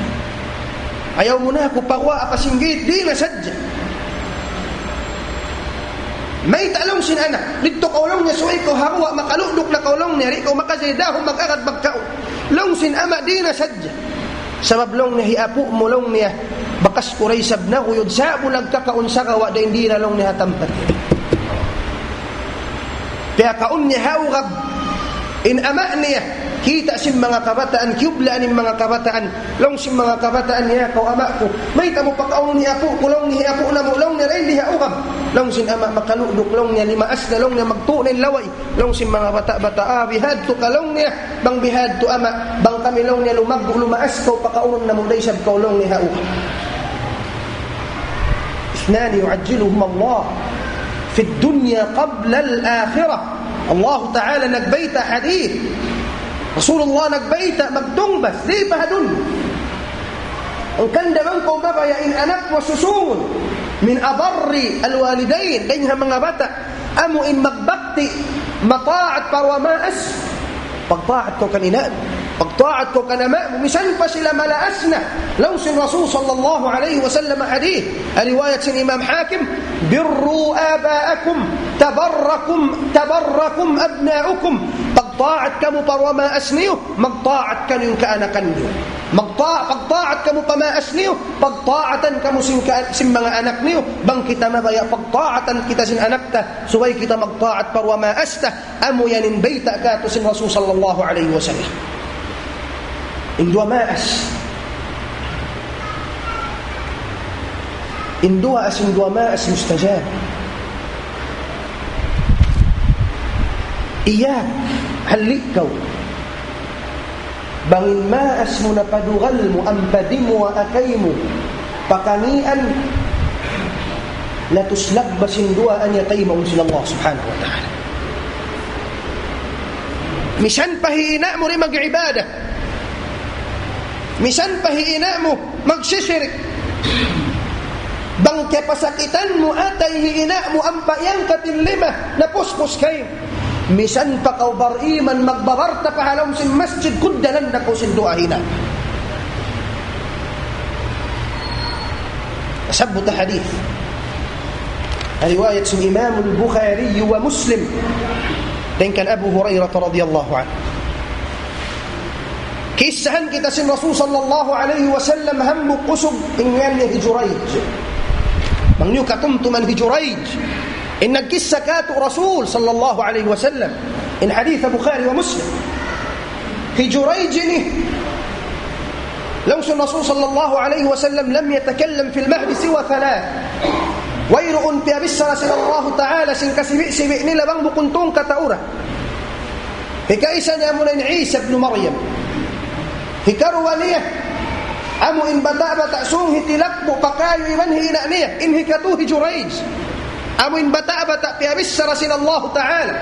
Ayaw mu na aku paguwaa pa sin gihil, di' na sadja. Mayta', laung sin anak, didtu kaw, laung niya, subay kaw ha guwa', makaluduk na kaw, laung niya, di' kaw makajari dahun mag-agad magkaun. Laung sin ama', di' na sadja. Sabab, laung niya, hi apu' mu, laung niya, bakas ku da isab naguyud, sa'bu nagkakaun sagawa' dayn di na, laung niya, ha tampat. Piyakaun niya ha ugab in ama' niya, kita' sin manga kabataan, kiyublaan in manga kabataan, laung sin manga kabataan, ya kaw ama' ku, mayta' mu pakaunun hi apu' ku, laung niya, hi apu' namu', laung niya, dayn di ha ugab. Laung sin ama', makaluduk, laung niya, limaas na, laung niya, magtu' na in laway. Laung sin manga bata'-bata', ah, bihadtu ka, laung niya, bang bihadtu ama', bang kami, laung niya, lumaggu', lumaas kaw, pakaunun namu' da isab kaw, laung niya, ha ugab. اثنان يعجلهما الله في الدنيا قبل الآخرة. Allah Ta'ala nagbayta' hadith. Rasulullah nagbayta' magtungbas, di' pa ha dunya. Hangkan da bang kaw mabaya' in anak mu susungun. من أبر الوالدين, dayn ha manga bata'. Amu in magbakti, mata'at pa duwa maas. Pagta'at kaw kan ina', pagta'at kaw kan ama', misan pa sila malaas na. Laung sin Rasul sallallahu alayhi wasallam hadith, riwayat sin Imam Hakim, بروا آباءكم تبركم، تبركم أبناؤكم. Pagta'at kamu pa duwa maas niyu, magta'at kaniyu in kaanakan niyu. Magta-, pagtaat kamu pa maas niyu, pagtaatan kamu sin ka-, sin manga anak niyu, bang kita mabaya' pagtaatan kita sin anak ta, subay kita magtaat pa duwa maas ta, amu yan in bayta' kātu' sin Rasul sallallahu alayhi wasallam. In duwa maas. In duwaa sin duwa maas mustajab. Iyaak, halli' kaw. Bang in maas mu na padugal mu, ampa di' mu akay mu, pakangian, latus lagba sin duwaa niya taymaun sin Allah subhanahu wa ta'ala. Misan pa hi ina' mu di' mag-ibadat. Misan pa hi ina' mu magsisirik. Bang kiyapasakitan mu atay hi ina' mu ampa iyangkat in lima, napuspus kaymu. Misan pa kaw bar-iman magbabarta pa ha lawm sin masjid, kuddalan da kaw sin duwaa hi ina'. Nasabbut ha hadith. Riwayat sin Imam al-Bukhari wa Muslim. Dayn kan Abu Hurairah radiyallahu anhu. Kissahan kita sin Rasul sallallahu alayhi wasallam hambuuk usug in ngan niya hi Jurayj. Bang niyu katumtuman hi Jurayj. In nagkissa kātu' Rasul sallallahu alayhi wasallam. In hadith Bukhari wa Muslim. Hi Jurayj ini. Laung sin Rasul sallallahu alayhi wasallam, لم يتكلم في المهد سوى ثلاث. Wayruun piyabichara sin Allahu Ta'ala sin kasibi'-sibi' nila bang bukun tungka' taura. Hikaisa niya amuna in Isa ibn Maryam. Hikaruwa niya, amu in bata'-bata' sūng hitilakbu' pa kayu iban hi ina' niya. In hikatū hi Jurayj. Amu in bata'-bata' piyabichara sin Allahu Ta'ala.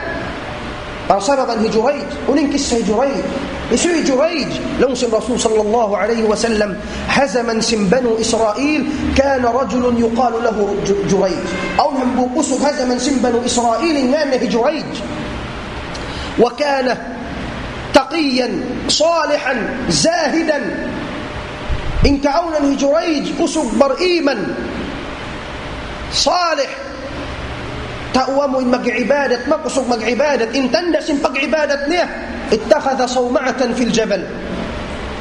Parsababan hi Jurayj. Unu in kissa hi Jurayj? Hisiyu hi Jurayj? Laung sin Rasul sallallahu alayhi wasallam, ha jaman sin Banu Israil, كان رجل يقال له ج-, جريج. Awn hambuuk usug ha jaman sin Banu Israil, in ngan niya hi Jurayj. وكان تقيا صالحا زاهدا. In kaawnan hi Jurayj, usug bar-iman. Salih. Tau amu in mag-ibadat, makusug mag-ibadat. In tanda' sin pag-ibadat niya, اتخذ صومعة في الجبل.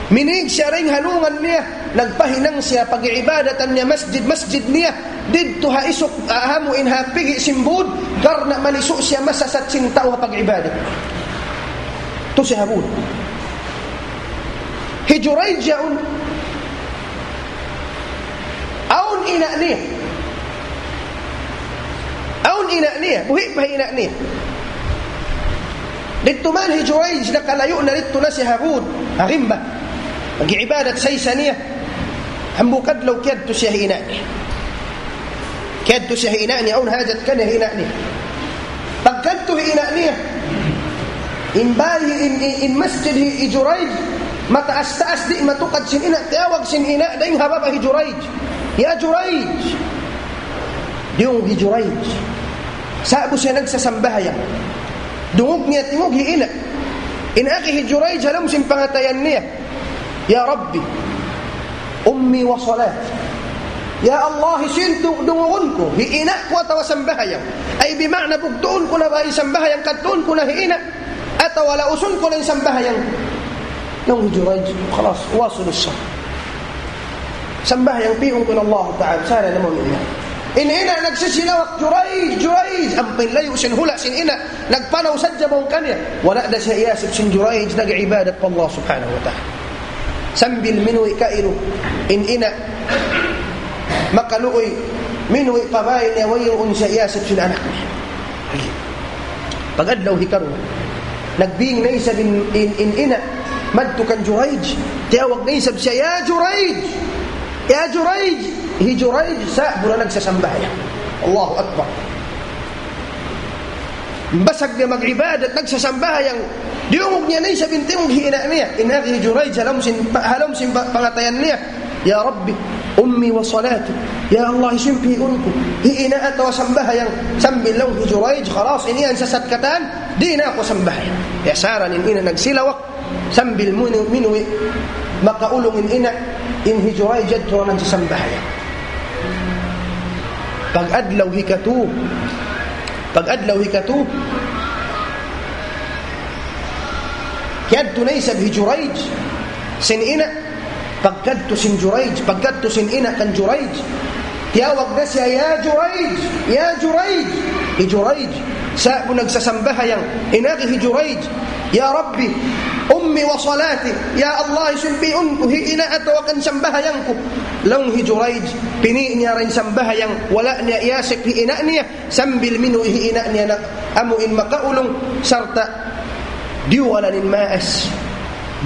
Minīg siya dayn ha lungan niya, nagpahinang siya pag-iibadatan niya, masjid-masjid niya, didtu ha isuk, ah, amu in ha pigi' sin būd, karna' malisu' siya masasat sin tau ha pag-ibadat. Tu siya ha būd. Hi Jurayj yaun, awn ina' niya. Awn ina' niya, buhi' pa ina' niya. Didtu man hi Jurayj, nakalayu' na didtu na siya ha būd, ha rimba. Mag-iibadat sa isa niya. Hambuuk adlaw kiyadtu siya hi ina' niya. Kiyadtu siya hi ina' niya, awn hajat kaniya hi ina' niya. Pagkadtu hi ina' niya, in bāy, in, in, in masjid hi, hi Jurayj, mataas-taas di' matukad sin ina', tiyawag sin ina', dayn ha baba' hi Jurayj. "Ya Jurayj!" Diyungug hi Jurayj. Sa'bu siya nagsasambahayang. Dungug niya, tingug hi ina'. In agi hi Jurayj ha lawm sin pangatayan niya. "Ya Rabbi, ummi wa salati." Ya Allah, hisiyu in du-, dungugun ku, hi ina' ku atawa sambahayang? Ay, bima'na bugtuun ku na ba in sambahayang, kadtuun ku na hi ina', atawa lausun ku na in sambahayang? Laung hi Jurayj, "Khalas, wasil as-salah." Sambahayang pi'un ku na Allah Ta'ala, sara na mawn ina'. In ina' nagsisilawak, "Jurayj, Jurayj!" Ampa in layu' sin hula' sin ina', nagpanaw sadja mawn kaniya. Wala' da siya iyasubu sin Jurayj, nag-ibadat pa Allah Subhanahu wa Ta'ala. Sambil minuwi' kailu, in ina', makaluuy, minuwi' pa bāy niya, wayruun siya iyasubu sin anak niya. Pag-adlaw hikaruwa, nagbing na isab in, in, in ina', madtu kan Jurayj, tiyawag na isab siya, "Ya Jurayj! Ya Jurayj!" Hi Jurayj, sa'bu ra nagsasambahayang. Allahu Akbar. Basag niya mag-ibadat, nagsasambahayang. Diyungug niya na isab in tingug hi ina' niya. In agi hi Jurayj, ha lawm sin, ha lawm sin pa-, pangatayan niya. "Ya Rabbi, ummi wa salati." Ya Allah, hisiyu in pi'un ku, hi ina' atawa sambahayang? Sambil laung hi Jurayj, "Khalas, ini yan sasat katan, di' na aku sambahayang." Ya, sara in ina' nagsilawak, sambil minu-, minuwi', makaulung in ina', in hi Jurayj yadtu nagsasambahayang. Pag-adlaw hikatu, pag-adlaw hikatu, kiyadtu na isab hi Jurayj sin ina', Pagkadtu sin Jurayj, pagkadtu sin ina' kan Jurayj. Tiyawag na siya, "Ya Jurayj, ya Jurayj." Hi Jurayj, sa'bu nagsasambahayang, in agi hi Jurayj, "Ya Rabbi, ummi wa salati." "Ya Allah, hisiyu in pi'un ku, hi ina' atawa kan sambahayang ku?" Laung hi Jurayj, pini' niya ra in sambahayang, wala' niya iyasip hi ina' niya, sambil minuwi' hi ina' niya na amu in makaulung, sarta' diyugalan in maas.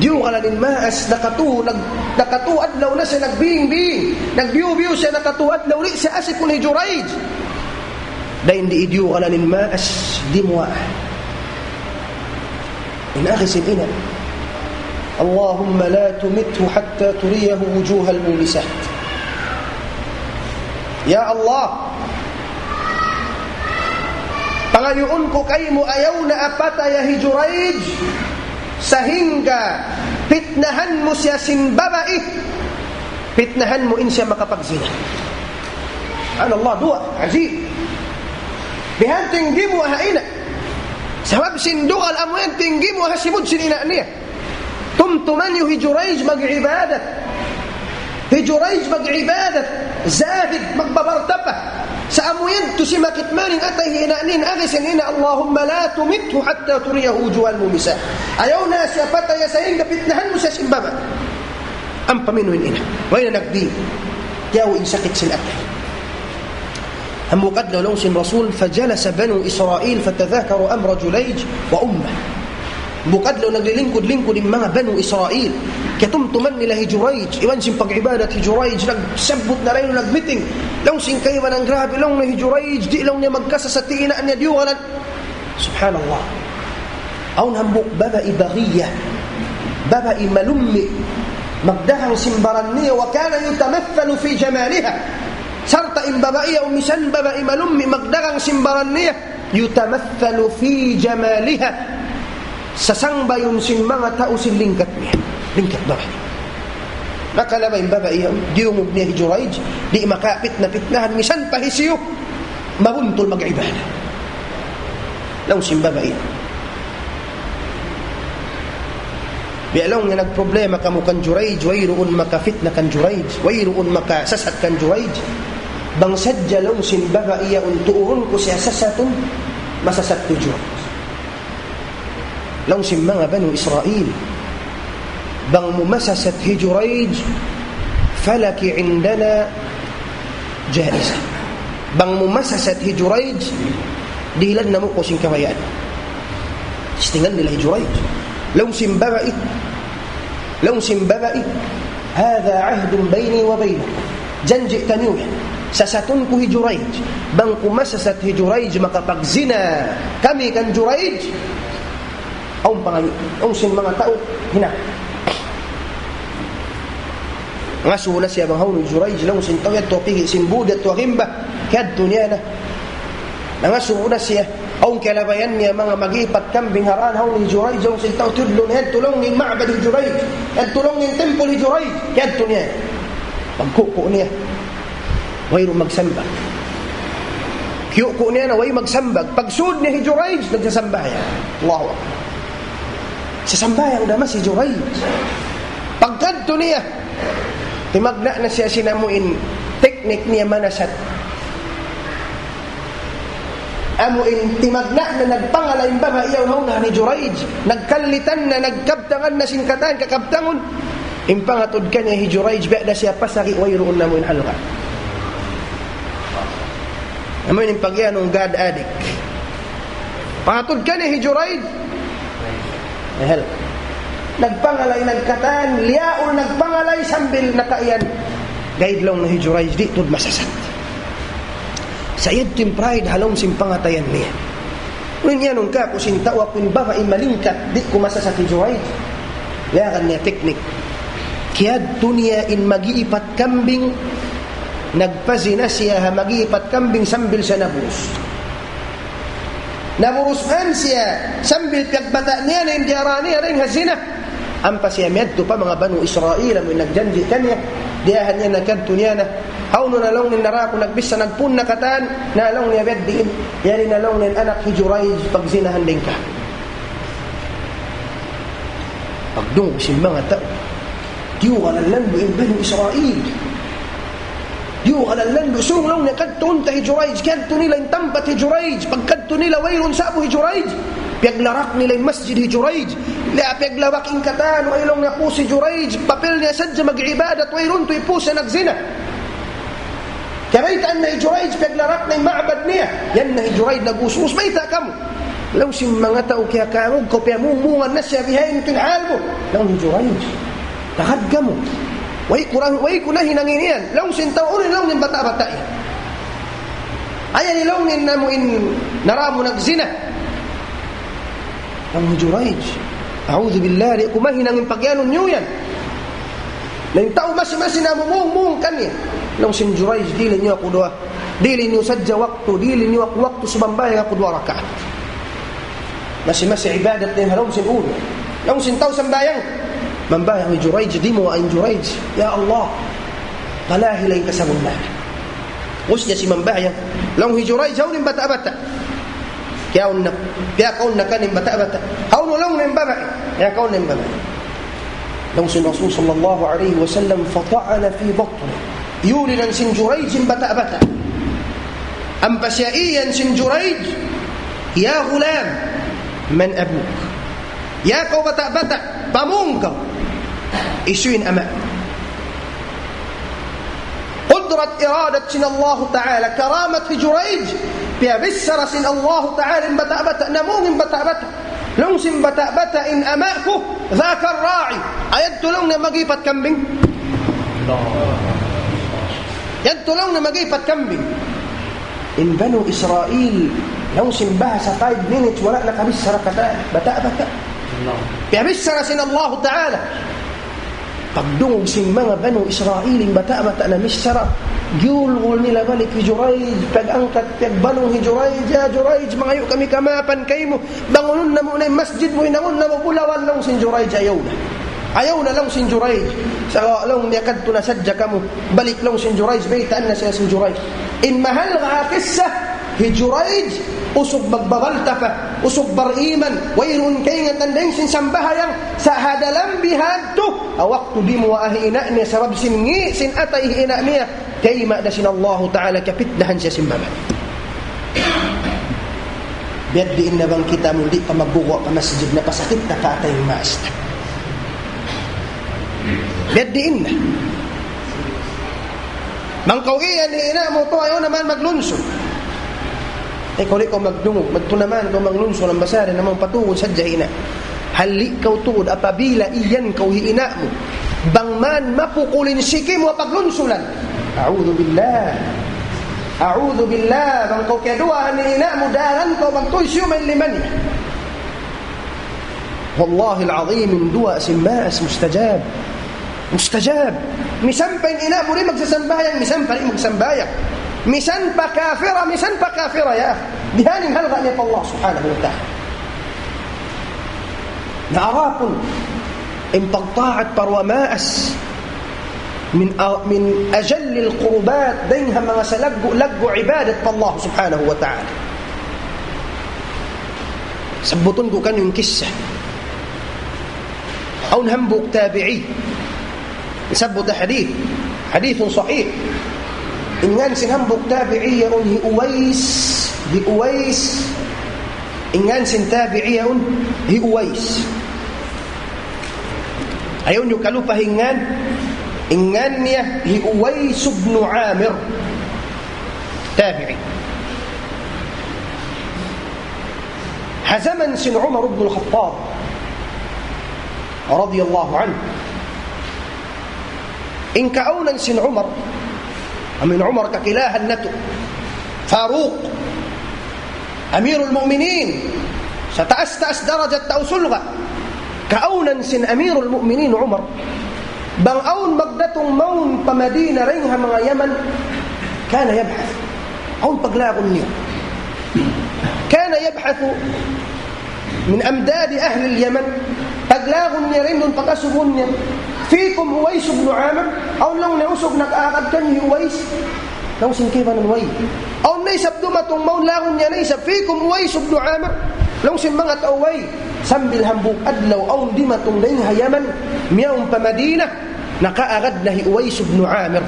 Diyugalan in maas, nakatu, nag-, nakatu adlaw na siya nagbing-bing. Nagbiyu-biyu siya, nakatu adlaw, di' siya asipun hi Jurayj. Dayn di' diyugalan in maas, dimuwaa. In agi sin ina', "اللهم لا تمته حتى تريه وجوه المومسات." Ya Allah, pangayuun ku kaymu, ayaw na apataya hi Jurayj, sahingga pitnahan mu siya sin babai, pitnahan mu in siya makapagzina. Subhanallah, duwaa, ajib. Bihan tinggi mu ha ina'. Sabab sin dugal amu yan tinggi mu ha simud sin ina' niya. Tumtuma niyu hi Jurayj mag-ibadat. Hi Jurayj mag-ibadat. Zahid, magbabarta pa. Sa' amu yan, tuud simakit maning atay hi ina' niya, agi sin ina', "اللهم لا تمته حتى تريه وجوه المومسات." Ayaw na siya pataya sahingga pitnahan mu siya sin babai. Ampa minuwi' in ina'. Way na nagdi. Tiyaw in sakit sin atay. Hambuuk adlaw laung sin Rasul, "فجلس بنو إسرائيل فتذاكروا أمر جريج وأمه." Hambuuk adlaw naglilingkud-lingkud in manga Banu Israil. Kiyatumtuman nila hi Jurayj. Iban sin pag-ibadat hi Jurayj. Nagsabbut na dayn, nag-meeting. Laung sin kaibanan, "Grabi," laung, "hi Jurayj. Di' laung niya magkasasat hi ina' niya diyugalan." Subhanallah. Awn hambuuk babai baghiya. Babai malummi'. Magdagang sin baran niya, "وكان يتمثل في جمالها." Sarta' in babai yaun misan babai malummi', magdagang sin baran niya, "يتمثل في جمالها." Sasangbayun sin manga tau sin lingkat niya. Lingkat babai. Nakalabay in babai yaun, diyungug niya hi Jurayj, di' makapitna-pitnahan, misan pa hisiyu, mabuntul mag-ibadat. Laung sin babai yaun, "Biya' laung niya nagproblema kamu kan Jurayj, wayruun makapitna kan Jurayj, wayruun makasasat kan Jurayj. Bang sadja," laung sin babai yaun, "tuurun ku siya sasatun, masasat hi Jurayj." Laung sin manga Banu Israil, "Bang mu masasat hi Jurayj, فلك عندنا جائزة." Bang mu masasat hi Jurayj, dihilan namu' kaw sin kabayaan. Tistingan nila hi Jurayj. Laung sin babai, laung sin babai, "هذا عهد بيني وبينكم." Janji' taniyu yan. Sasatun ku hi Jurayj. Bang ku masasat hi Jurayj, makapagzina kami kan Jurayj. Awn pangayu', awn sin manga tau, hinang. Ngasubu na siya bang hawnu hi Jurayj, laung sin tau yadtu pigi' sin būd yadtu ha gimba, kiyadtu niya na. Nangasubu na siya, awn kiyalabayan niya manga mag-ipat kambing ha dān, hawnu hi Jurayj, laung sin tau, tudlu' na yadtu laung niya in ma'bad hi Jurayj, yadtu laung niya in temple hi Jurayj, kiyadtu niya. Pagkuku' niya, wayruun magsambag. Kiyuku' niya na, way magsambag. Pagsud niya hi Jurayj, nagsasambahayang. Allahu Akbar. Sasambahayang da masi hi Jurayj. Pagkadtu niya, timagna' na siya sin amu in teknik niya manasat. Amu in timagna' na, nagpangala in babai yaun ha unahan hi Jurayj. Nagkallitan na, nagkabtangan na sin katan kakabtangun. In pangatud kaniya hi Jurayj, biya' da siya pasagi', wayruun na amu in halga'. Amu in pag-iyanun God addict. Pangatud kaniya hi Jurayj, eh, hal. Nagpangalay, nagkatan, liyaul nagpangalay sambil nakaiyan. Gaid laung niya hi Jurayj, di' tuud masasat. Sa' yadtu in pride ha lawm sin pangatayan niya. Unu in iyanun kāku' sin tau, aku in babai malingkat, di' ku masasat hi Jurayj. Layagan niya teknik. Kiyadtu niya in mag-iipat kambing, nagpazina siya ha mag-iipat kambing sambil siya naburus. Naburus man siya sambil piyagbata' niya na in diyara niya dayn ha zina. Ampa siya miyadtu pa manga Banu Israil, amu in nagjanji' kaniya, diyahan niya na, kiyadtu niya na. Hawnu na laung niya in dara ku, nagbissa, nagpun na katan, na laung niya biya' diin. Yari na laung niya in anak hi Jurayj, pagzinahan dayn ka. Pagdungug sin manga tau. Diyugalan landu' in Banu Israil. Diyugalan landu', sung laung niya kadtuun ta hi Jurayj, kadtu nila in tampat hi Jurayj, pagkadtu nila wayruun sa'bu hi Jurayj. Piyaglarak nila in masjid hi Jurayj. Liya piyaglawak in katan, way laung niya pus hi Jurayj, papil niya sadja mag-ibadat, wayruun tuud pus siya nagzina. Kabaytaan na hi Jurayj, piyaglarak na in ma'bad niya. Yan na hi Jurayj, nag-us-us, bayta' kamu. Laung sin manga tau kiyakangug kaw, piyamungmungan na siya, bihaini in hal mu. Laung hi Jurayj, tagad kamu. Way ku ra, way ku na hinang in yan. Laung sin tau, unu in laung niya in bata'-bata' yan? Ayaw niyu laung niya in namu' in nara mu nagzina. Laung hi Jurayj, "A'udhu billah, di' ku mahinang in pagiyanun niyu yan." Na in tau masi-masi namumungmung kaniya. Laung sin Jurayj, "Dihili niyu aku duwa. Dihili niyu sadja waktu, dihili niyu aku waktu sumambahayang aku duwa rakaat." Masi-masi ibadat niya ha lawm sin ulu. Laung sin tau sambahayang. Mambahayang hi Jurayj, dimuwaa in Jurayj. "Ya Allah, palahila in kasabunnal." Ubus niya simambahayang. Laung hi Jurayj, "Hawnu in bata'-bata'?" Kiyaun na, kiyakaun na kaniya in bata'-bata'. "Hawnu laung niya in babai?" Kiyakaun na in babai. Laung sin Rasul sallallahu alayhi wasallam, "Fata'ana fi batni." Iyulinan sin Jurayj in bata'-bata'. Ampa siya iyan sin Jurayj, "Ya ghulam, man abuk?" Ya kaw bata'-bata', pamung kaw. Hisiyu in ama'? Qudrat iradat sin Allahu Ta'ala, karamat hi Jurayj, piyabichara sin Allahu Ta'ala in bata'-bata', namung in bata'-bata'. Laung sin bata'-bata', "In ama' ku, dhaka ar-ra'i." Yadtu laung niya mag-ipat kambing. Yadtu laung niya mag-ipat kambing. In Banu Israil, laung sin bahasa five minutes, wala' nakabichara katan, bata'-bata'. Piyabichara sin Allahu Ta'ala. Pagdungug sin manga Banu Israil, in bata'-bata' namichara, giyulgul nila balik hi Jurayj, pag-angkat, pagbanung hi Jurayj, "Ya Jurayj, mangayu' kami kamaapan kaymu. Bangunun namu' na in masjid mu, hinangun namu' bulawan," laung sin Jurayj, "Ayaw na. Ayaw na," laung sin Jurayj. "Sa' laung niya kadtu na sadja kamu." Balik laung sin Jurayj, baytaan na siya sin Jurayj. In mahalga' kissa, hi Jurayj, usug magbabalta pa, usug bar-iman, wayruun kaingatan dayn sin sambahayang, sa' ha dalam bihadtu, ha waktu dimuwaa hi ina' niya, sabab sin ngi', sin atay hi ina' niya, tayma' da sin Allahu Ta'ala, kapitnahan siya sin babai. Biya' diin na bang kita mu di' pa magguwa' pa masjid, napasakit na pa atay in maas ta. Biya' diin na. Bang kaw iyan hi ina' mu, "Tuwa, ayaw na man maglunsur." Eh, kaw di' kaw magdungug, madtu na man kaw maglunsur, ambasarin naman patugun sadja ina'. Hali kaw tuud apabila iyan kaw hi ina' mu. Bang man mapukul in siki mu, paglunsulan. A'udhu billah. A'udhu billah. Bang kaw kiyaduwaan hi ina' mu, daran kaw magtuy siyu may lima niya. Wallahil azim, in duwaa sin maas mustajab. Mustajab. Misan pa in ina' mu di' magsasambahayang, misan pa di' magsambahayang. Misan pa kafira, misan pa kafira, ya akhi. Bihaini in halga' niya pa Allah subhanahu wa ta'ala. Na adapun in pagtaat pa duwaa maas, min a-, min ajallil qurbat, dayn ha manga salaggu'-laggu' ibadat pa Allah subhanahu wa ta'ala. Sabbutun ku kaniyu in kissa. Awn hambuuk tabi'i. Sabbut hadith. Hadithun sahih. In ngan sin hambuuk tabi'i yaun hi Uwais. Hi Uwais. In ngan sin tabi'i yaun hi Uwais. Ayaw niyu kalupahi in ngan. In ngan niya hi Uwais ibn Amir. Tabi'i. Ha jaman sin Umar ibn al-Khattab radiyallahu anhu. In kaawnan sin Umar, amu in Umar kakilahan natu', Faruq, Amirul Mu'minin, sataas-taas darajat tau surga'. Kaawnan sin Amirul Mu'minin Umar, bang awn magdatung mawn pa Madina dayn ha manga Yaman, kana yabhath. Awn paglagun niya. Kana yabhathu min amdadi ahlil Yaman. Paglagun niya dayn duun, pag-asubuhun niya. Fikum Uwais ibn Amir. Awn laung niya usug nag-aagad kaniyu hi Uwais. Laung sin kaibanan way. Awn na isab dumatung mawn, laung niya na isab, fikum Uwais ibn Amir. Laung sin manga tau way. Sambil hambuuk adlaw awn dimatung dayn ha Yaman, miyawn pa Madina. Nakaagad na hi Uwais ibn Amir.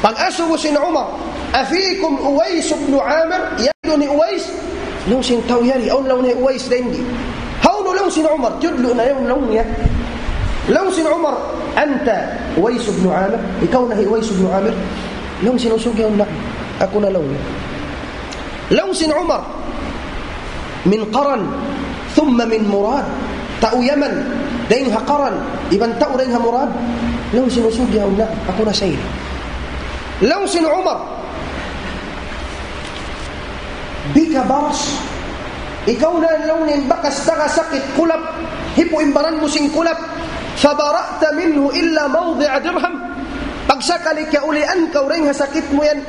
Pag-asubu sin Umar, "Afikum Uwais ibn Amir?" Yari duun hi Uwais? Laung sin tau yari, awn laung niya hi Uwais dayn di. Hawnu laung sin Umar, tiyudlu' na yaun laung niya. Laung sin Umar, "Anta Uwais ibn Amir?" Ikaw na hi Uwais ibn Amir? Laung sin usug yaun, "Na'am, aku na," laung niya. Laung sin Umar, "Min Qaran, thumma min Murad." Tau Yaman, dayn ha Qaran, iban tau dayn ha Murad. Laung sin usug yaun, "Na'am, aku na sa ini." Laung sin Umar, "Bika baras." Ikaw na laung niya in bakas taga sakit kulap, hipu' in baran mu sin kulap. "Fabara'ta minhu illa mawdi'a dirham." Pagsakali kiyaulian kaw dayn ha sakit mu yan,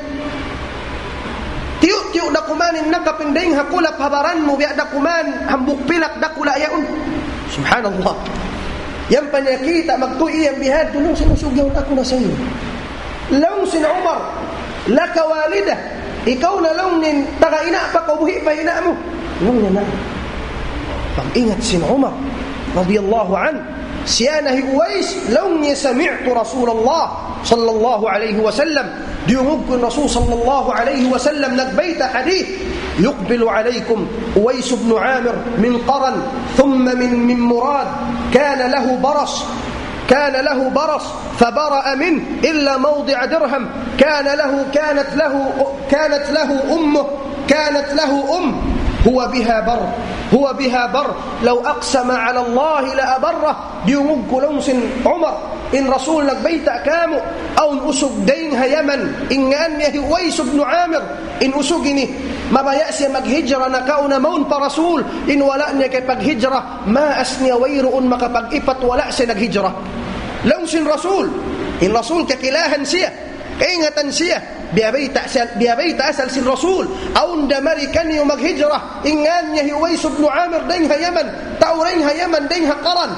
tiyu'-tiyu' da kuman in nakapin dayn ha kulap ha baran mu, biya' da kuman hambuuk pilak dakula' yaun. Subhanallah. Yan pa niya kita', magtuy yan bihadtu, laung sin usug yaun, "Aku na sa ini." Laung sin Umar, "Laka walidah." Ikaw na laung niya in taga ina' pa kaw, buhi' pa ina' mu? Laung niya, "Na'am." Pag-ingat sin Umar, radiyallahu anhu, siya na hi Uwais, laung niya, "Sami'tu Rasulallah sallallahu alayhi wasallam." Diyungug ku in Rasul sallallahu alayhi wasallam nagbayta' hadith, "يقبل عليكم أويس بن عامر من قرن، ثم من، من مراد، كان له برص، كان له برص، فبرأ منه إلا موضع درهم، كان له، كانت له، كانت له أمه، كانت له أم، هو بها بر، هو بها بر، لو أقسم على الله لأبره." Diyungug ku laung sin Umar, in Rasul nagbayta' kāmu', awn usug dayn ha Yaman, in ngān niya hi Uwais ibn Amir, in usug ini, mabaya' siya maghijra nakauna mawn pa Rasul, in wala' niya kapaghijra, maas niya wayruun makapag-ipat wala' siya naghijra. Laung sin Rasul, in Rasul kakilahan siya, kaingatan siya, biyabayta' asal, biyabayta' asal sin Rasul, awn da mari kaniyu maghijra, in ngān niya hi Uwais ibn Amir dayn ha Yaman, tau dayn ha Yaman, dayn ha Qaran.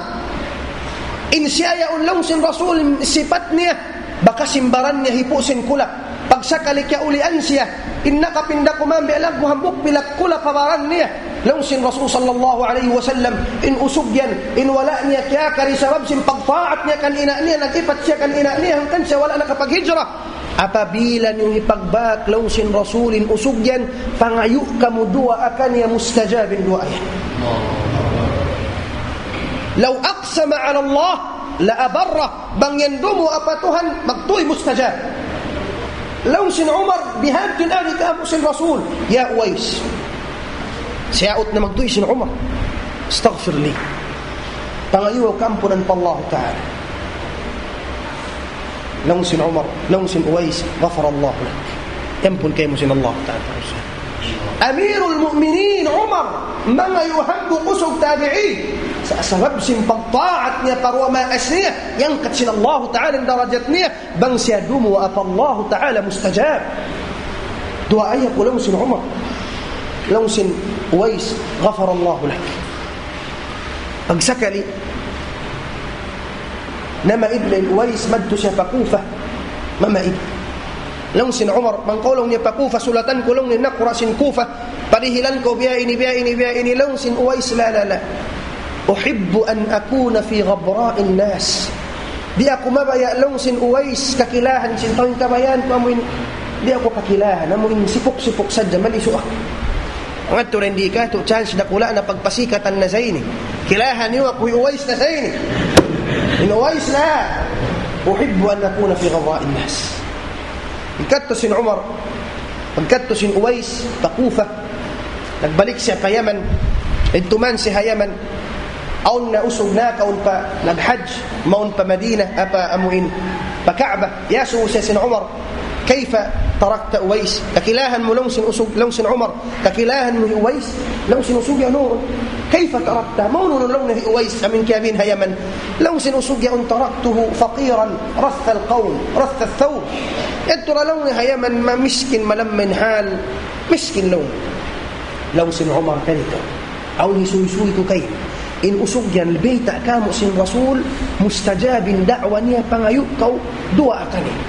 In siya yaun laung sin Rasul, sipat niya, bakas in baran niya hipu' sin kulap. Pagsakali kiyaulian siya, in nakapin da kuman biya' laggu' hambuuk pilak kulap ha baran niya. Laung sin Rasul sallallahu alayhi wasallam, in usug yan, in wala' niya kiyakari sabab sin pagtaat niya kan ina' niya, nag-ipat siya kan ina' niya, hangkan siya wala' nakapaghijra. Apabila niyu hipagbak laung sin Rasul in usug yan, pangayu' kamu duwaa kaniya, mustajab in duwaa yan. لو أقسم على الله لأبره. Bang yan dumuwaa pa Tuhan, magtuy mustajab. Laung sin Umar, bihadtu in agi kāmu' sin Rasul, "Ya Uwais." Siyaut na magtuy sin Umar, "استغفر لي." Pangayu' kaw kaampunan pa Allah Ta'ala. Laung sin Umar, laung sin Uwais, "غفر الله لك." Iyampun kaymu sin Allah Ta'ala. Amirul Mu'minin Umar, mangayu' hambuuk usug tabi'in. Sa-, sabab sin pagtaat niya pa duwaa maas niya, iyangkat sin Allah Ta'ala in darajat niya, bang siya dumuwaa pa Allah Ta'ala mustajab. Duwaa niya, laung sin Umar. Laung sin Uwais, "غفر الله لك." Pagsakali, namaid na in Uwais, madtu siya pa Kufa. Mamaid. Laung sin Umar, "Bang kaw laung niya pa Kufa, sulatan ku laung niya nakura' sin Kufa. Padihilan kaw biya' ini, biya' ini, biya' ini." Laung sin Uwais, "لا، لا، لا. أحب أن أكون في غبراء الناس." Di' aku mabaya' laung sin Uwais, kakilahan sin tau in kabayaan ku amu in, di' aku kakilahan, amu in sipuk-sipuk sadja, malisu' aku. Hangkan tuud di' katu' chance dakula' na pagpasikatan na sa ini. Kilahan niyu aku hi Uwais na sa ini. In Uwais na. أحب أن أكون في غبراء الناس. Pagkadtu sin Umar, pagkadtu sin Uwais, pa Kufa, nagbalik siya pa Yaman, didtu man siya ha Yaman, awn na usug nakaun pa, nag-hajj, mawn pa Madinah, apa amu in, pa Ka'bah, iyasubu siya sin Umar, "كيف تركت أويس؟" Kakilahan mu laung sin usug, laung sin Umar, kakilahan mu hi Uwais, laung sin usug yaun. "كيف تركته؟" Maunu laung niya hi Uwais, amu in kiyabin ha Yaman. Laung sin usug yaun, "تركته فقيرا رث القوم، رث الثور." Yadtu ra laung niya ha Yaman, mamiskin, malamma in hal, miskin laung. Laung sin Umar, "Kanitu. Awn hisuysuy ku kaymu. In usug yan, bayta' kamu' sin Rasul, mustajab in da'wa niya, pangayu' kaw, duwaa kaniya."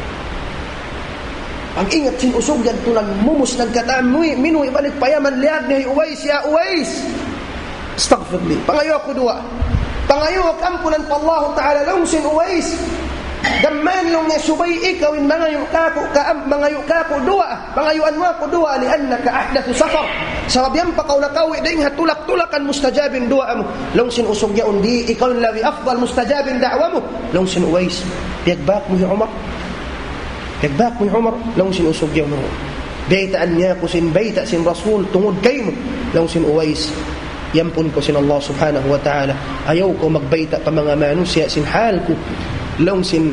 Pag-ingat sin usug yan, tuud nagmumus, nagkatan, minuwi', minuwi' balik pa Yaman, liyag niya hi Uwais, "Ya Uwais, astaghfir li. Pangayu' aku duwaa. Pangayu' aku ampunan pa Allahu Ta'ala," laung sin Uwais. Gam mayan laung niya subay ikaw in mangayu' kāku', kaam-, mangayu' kāku' duwaa, pangayuan mu aku duwaa, لأنك أحدث سفر. Sabab yan pa kaw nakauwi' dayn ha tulak-tulakan mustajab in duwaa mu. Laung sin usug yaun, di' ikaw in labi afdal mustajab in da'wa mu. Laung sin Uwais, piyagbak mu hi Umar. Piyagbak mu hi Umar, laung sin usug yaun. Biyaytaan niya aku sin bayta' sin Rasul tungud kaymu. Laung sin Uwais, iyampun kaw sin Allah Subhanahu wa Ta'ala. Ayaw kaw magbayta' pa manga manusiya' sin hal ku. Laung sin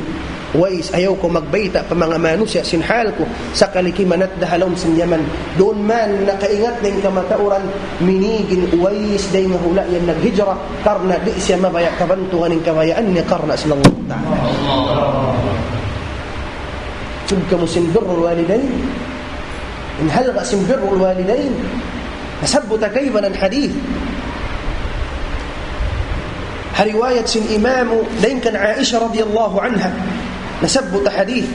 Uwais, ayaw kaw magbayta' pa manga manusiya' sin hal ku. Sakali kimanat da ha lawm sin Yaman. Duun man nakaingat na in kamatauran, minīg in Uwais dayn ha hula' yan naghijra, karna' di' siya mabaya' kabantugan in kabayaan niya karna' sin Allah Ta'ala. Sug kamu sin birrul walidayn. In halga' sin birrul walidayn. Nasabbut ha kaibanan hadith. Ha riwayat sin Imam, dayn kan Aisha radiyallahu anha. Nasabbut ha hadith.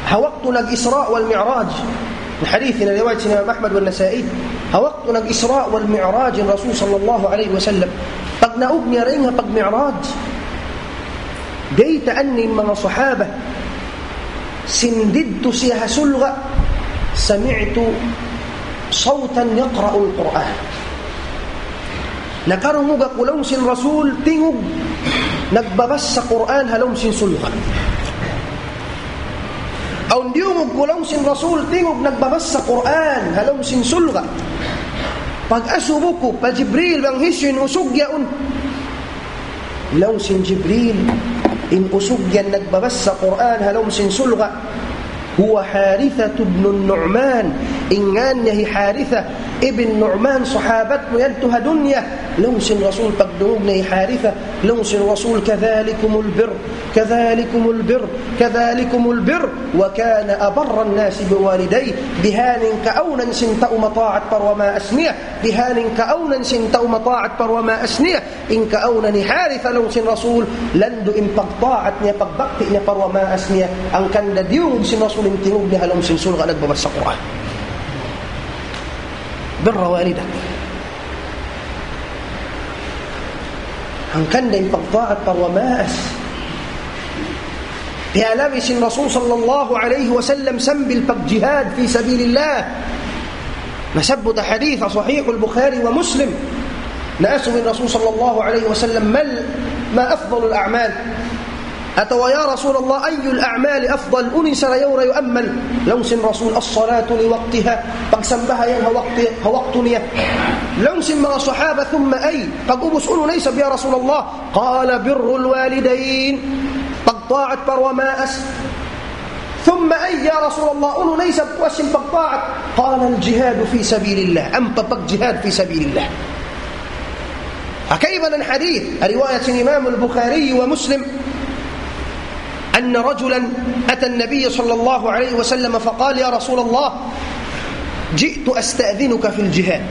Ha waktu nag-Isra wal Mi'raj. In hadith ini riwayat sin Imam Ahmad wa Nasa'i. Ha waktu nag-Isra wal Mi'raj in Rasul sallallahu alayhi wasallam. Pagnaug niya dayn ha pag-Mi'raj. Baytaan niya in manga sahaba, sin didtu siya ha surga', سمعت صوتا يقرأ القرآن. Nakarungug aku laung sin Rasul, tingug, nagbabasa Qur'an ha lawm sin surga'. Awn diyungug ku laung sin Rasul, tingug, nagbabasa Qur'an ha lawm sin surga'. Pag-asubu ku pa Jibril, bang hisiyu in usug yaun. Laung sin Jibril, in usug yan nagbabasa Qur'an ha lawm sin surga'. هو حارثة بن النعمان. In ngan niya hi Haritha ibn Nu'man, sahabat mu yadtu ha dunya. Laung sin Rasul pagdungug niya hi Haritha, laung sin Rasul, كذلكم البر، كذلكم البر، كذلكم البر، وكان أبر الناس بوالديه. Bihaini in kaawnan sin tau mataat pa duwa maas niya. Bihaini in kaawnan sin tau mataat pa duwa maas niya. In kaawnan hi Haritha laung sin Rasul, landu' in pagtaat niya, pagbakti niya pa duwa maas niya, hangkan da diyungug sin Rasul in tingug niya ha lawm sin surga' nagbabasa Qur'an. Birra walidayn. Hangkan da in pagtaat pa duwa maas. Piyalabi sin Rasul sallallahu alayhi wasallam sambil pag-jihad fi sabilillah. Nasabbut ha hadith sahih al-Bukhari wa Muslim. Naasubu in Rasul sallallahu alayhi wasallam, ما ال-، ما أفضل الأعمال؟ Atawa, "Ya Rasulullah, أي الأعمال أفضل؟" Unu in sarayaw-rayaw amal? Laung sin Rasul, "الصلاة لوقتها." Pagsambahayang ha waktu, ha waktu niya. Laung sin manga sahaba, "ثم أي؟" Pag-ubus unu na isab, ya Rasulullah? قال: بر الوالدين. Pagtaat pa duwa maas. ثم أي يا رسول الله؟ Unu na isab puas sin pagtaat? قال: الجهاد في سبيل الله. Ampa pag-jihad fi sabilillah. Ha kaibanan hadith, riwayat sin Imam al-Bukhari wa Muslim, أن رجلا أتى النبي صلى الله عليه وسلم فقال: يا رسول الله، جئت أستأذنك في الجهاد.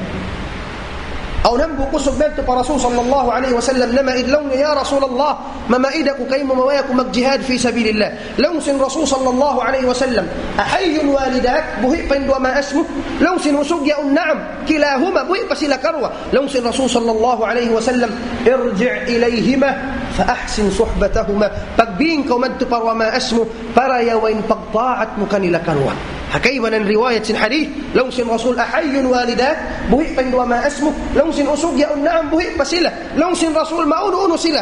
Awn hambuuk usug madtu pa Rasul sallallahu alayhi wasallam, namaid laung niya, "Ya Rasulullah, mamaid aku kaymu, mabaya' aku mag-jihad fi sabilillah." Laung sin Rasul sallallahu alayhi wasallam, "أحي والداك؟" Buhi' pa in duwa maas mu? Laung sin usug yaun, "نعم، كلاهما." Buhi' pa sila karuwa. Laung sin Rasul sallallahu alayhi wasallam, "ارجع إليهما فأحسن صحبتهما." Pagbin kaw madtu pa duwa maas mu, parayawa in pagtaat mu kanila karuwa. Ha kaibanan riwayat sin hadith, laung sin Rasul, "أحي والداك؟" Buhi' pa in duwa maas mu? Laung sin usug yaun, "نعم, buhi' pa sila." Laung sin Rasul, "ما unu-unu sila?"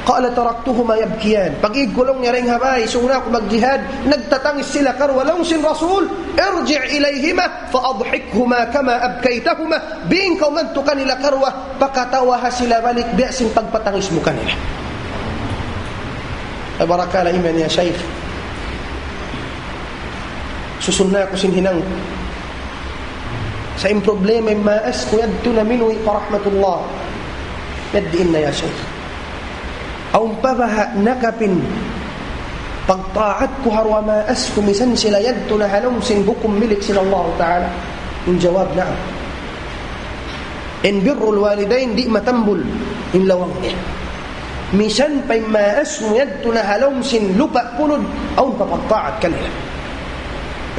قال: تركتهما يبكيان. Pag-ig ku laung niya dayn ha bāy, sūng na aku mag-jihad, nagtatangis sila karuwa. Laung sin Rasul, "ارجع إليهما فأضحكهما كما أبكيتهما." Bin kaw madtu kanila karuwa, pakatawaha sila balik, biya' sin pagpatangis mu kanila. Ay, barakala' iman ya Shaykh. Susun na aku sin hinang. Sa' in problema in maas ku yadtu na minuwi' pa rahmatullah. Yadtu na ya Shaykh. Awn pa baha' nakapin pagtaat ku ha duwa maas ku misan sila yadtu na ha lawm sin hukum milik sin Allah Ta'ala? In jawab, naam. In birrul walidain di' matambul in lawang niya. Misan pa in maas mu yadtu na ha lawm sin lupa' punud, awn pa pagtaat kanila.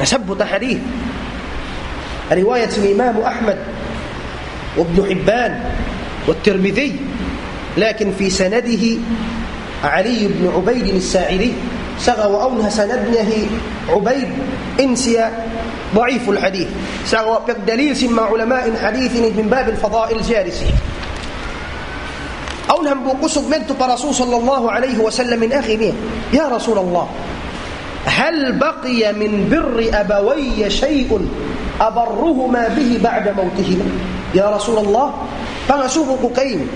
Nasabbut ha hadith. Riwayat sin Imam Ahmad, wa Ibn Hibban, wa Tirmidhi. لكن في سنده علي بن عبيد الساعدي. Sagawa' awn ha sanad niya hi Ubaid, in siya ضعيف الحديث. Sagawa' piyagdalil sin manga ulama in hadith ini من باب الفضائل, jari siya. Awn hambuuk usug madtu pa Rasul sallallahu alayhi wasallam, in agi niya, يا رسول الله، هل بقي من بر أبوي شيء أبرهما به بعد موتهما؟ Ya Rasulullah, pangasubu ku kaymu,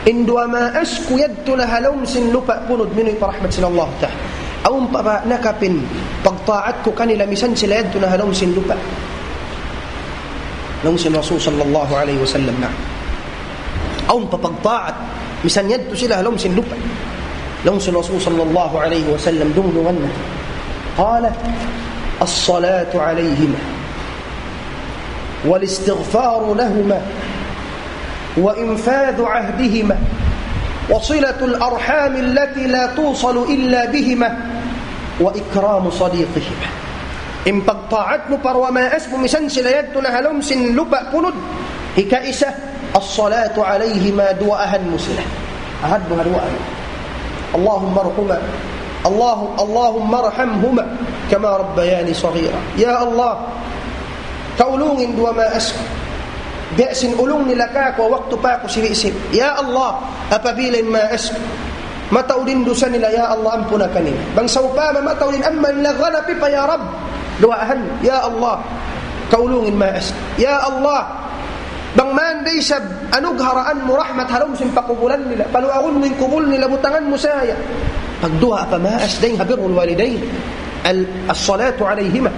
in duwa maas ku yadtu na ha lawm sin lupa' punud, minuwi' pa rahmat sin Allah Ta'ala. Awn pa ba nakapin pagtaat ku kanila misan sila yadtu na ha lawm sin lupa'? Laung sin Rasul sallallahu alayhi wasallam, na'am. Awn pa pagtaat, misan yadtu sila ha lawm sin lupa'. Laung sin Rasul sallallahu alayhi wasallam, dungdungan na. قال: الصلاة عليهما، والاستغفار لهما، وإنفاذ عهدهما، وصلة الأرحام التي لا توصل إلا بهما، وإكرام صديقهما. In pagtaat mu pa duwa maas mu misan sila yadtu na ha lawm sin lupa' punud. Hikaisa, الصلاة عليهما, duwaahan mu sila. Ahad mu ha duwaa. اللهم ارحما، الله، اللهم ارحمهما كما ربياني صغيرا. Ya Allah, kaulungi in duwa maas ku biya' sin ulung nila kāku' waktu pa aku siwi'-siwi'. Ya Allah, apabila in maas ku mataud in dusa nila, ya Allah, ampuna kanila. Bang sawpama mataud in amal nila, ganapi pa, ya Rabb. Duwaahan, ya Allah, kaulungi in maas ku. Ya Allah, bang man da isab anugharaan mu rahmat ha lawm sin pakubulan nila, paluagun mu in kubul nila, butangan mu saya. Pagduwaa pa maas, dayng ha birrul walidayn. Al-, الصلاة عليهما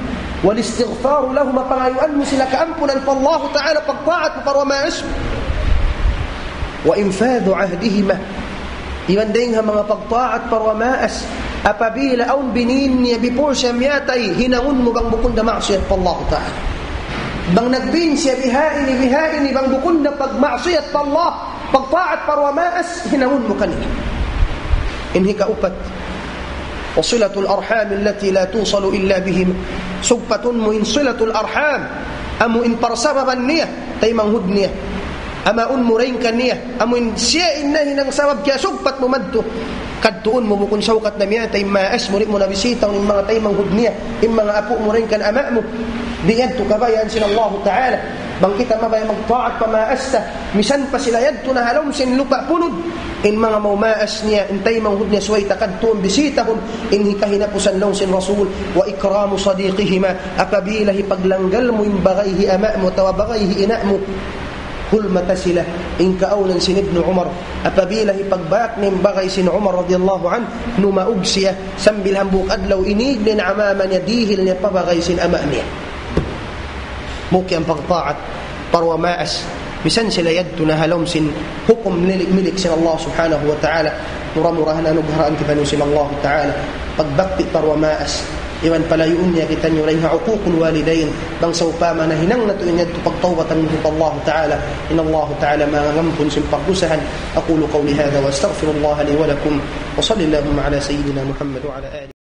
والاستغفار لهما, pangayuan mu sila kaampunan pa Allah Ta'ala, pagtaat mu pa duwa maas. وإنفاذ عهدهما. Iban dayng ha manga pagtaat pa duwa maas, apabila awn binin niya before siya miyatay, hinangun mu bang bukun da maksiyat pa Allah Ta'ala. Bang nagbin siya bihaini, bihaini, bang bukun da pagmaksiyat pa Allah, pagtaat pa duwa maas, hinangun mu kanila. In hikaupat, وصلة الأرحام التي لا توصل إلا بهما. Sugpatun mu in silatul arham, amu in parsababan niya, taymanghud niya. Amaun mu dayn kaniya, amu in siya in nahinang sabab kiyasugpat mu madtu. Kadtuun mu bukun sawkat na miyatay in maas mu, di' mu na bisitahun in manga taymanghud niya, in manga apu' mu dayn kan ama' mu. Di' yadtu kabayaan sin Allahu Ta'ala. Bang kita mabaya' magtaat pa maas ta, misan pa sila yadtu na ha lawm sin lupa' punud, in manga maas niya, in taymanghud niya, subay ta kadtuun bisitahun. In hikahinapusan, laung sin Rasul, وإكرام صديقهما, apabila hipaglanggal mu in bagay hi ama' mu atawa bagay hi ina' mu, hulmata sila. In kaawnan sin Ibnu Umar, apabila hipagbak niya in bagay sin Umar radiyallahu anhu, numaug siya, sambil hambuuk adlaw inig niya in ama' niya, dihil niya pa bagay sin ama' niya. Muki' in pagtaat pa duwa maas, misan sila yadtu na ha lawm sin hukum milik, milik sin Allah Subhanahu wa Ta'ala. Mura-murahan anugharaan kitaniyu sin Allah Ta'ala pagbakti pa duwa maas. Iban palayuun niya kitaniyu dayn ha uququl walidayn. Bang sawpama nahinang natu' in yadtu, pagtawbatan natu' pa Allah Ta'ala. In Allah Ta'ala mangampun sin pagdusahan. أقول قولي هذا وأستغفر الله لي ولكم، وصل اللهم على سيدنا محمد وعلى آله.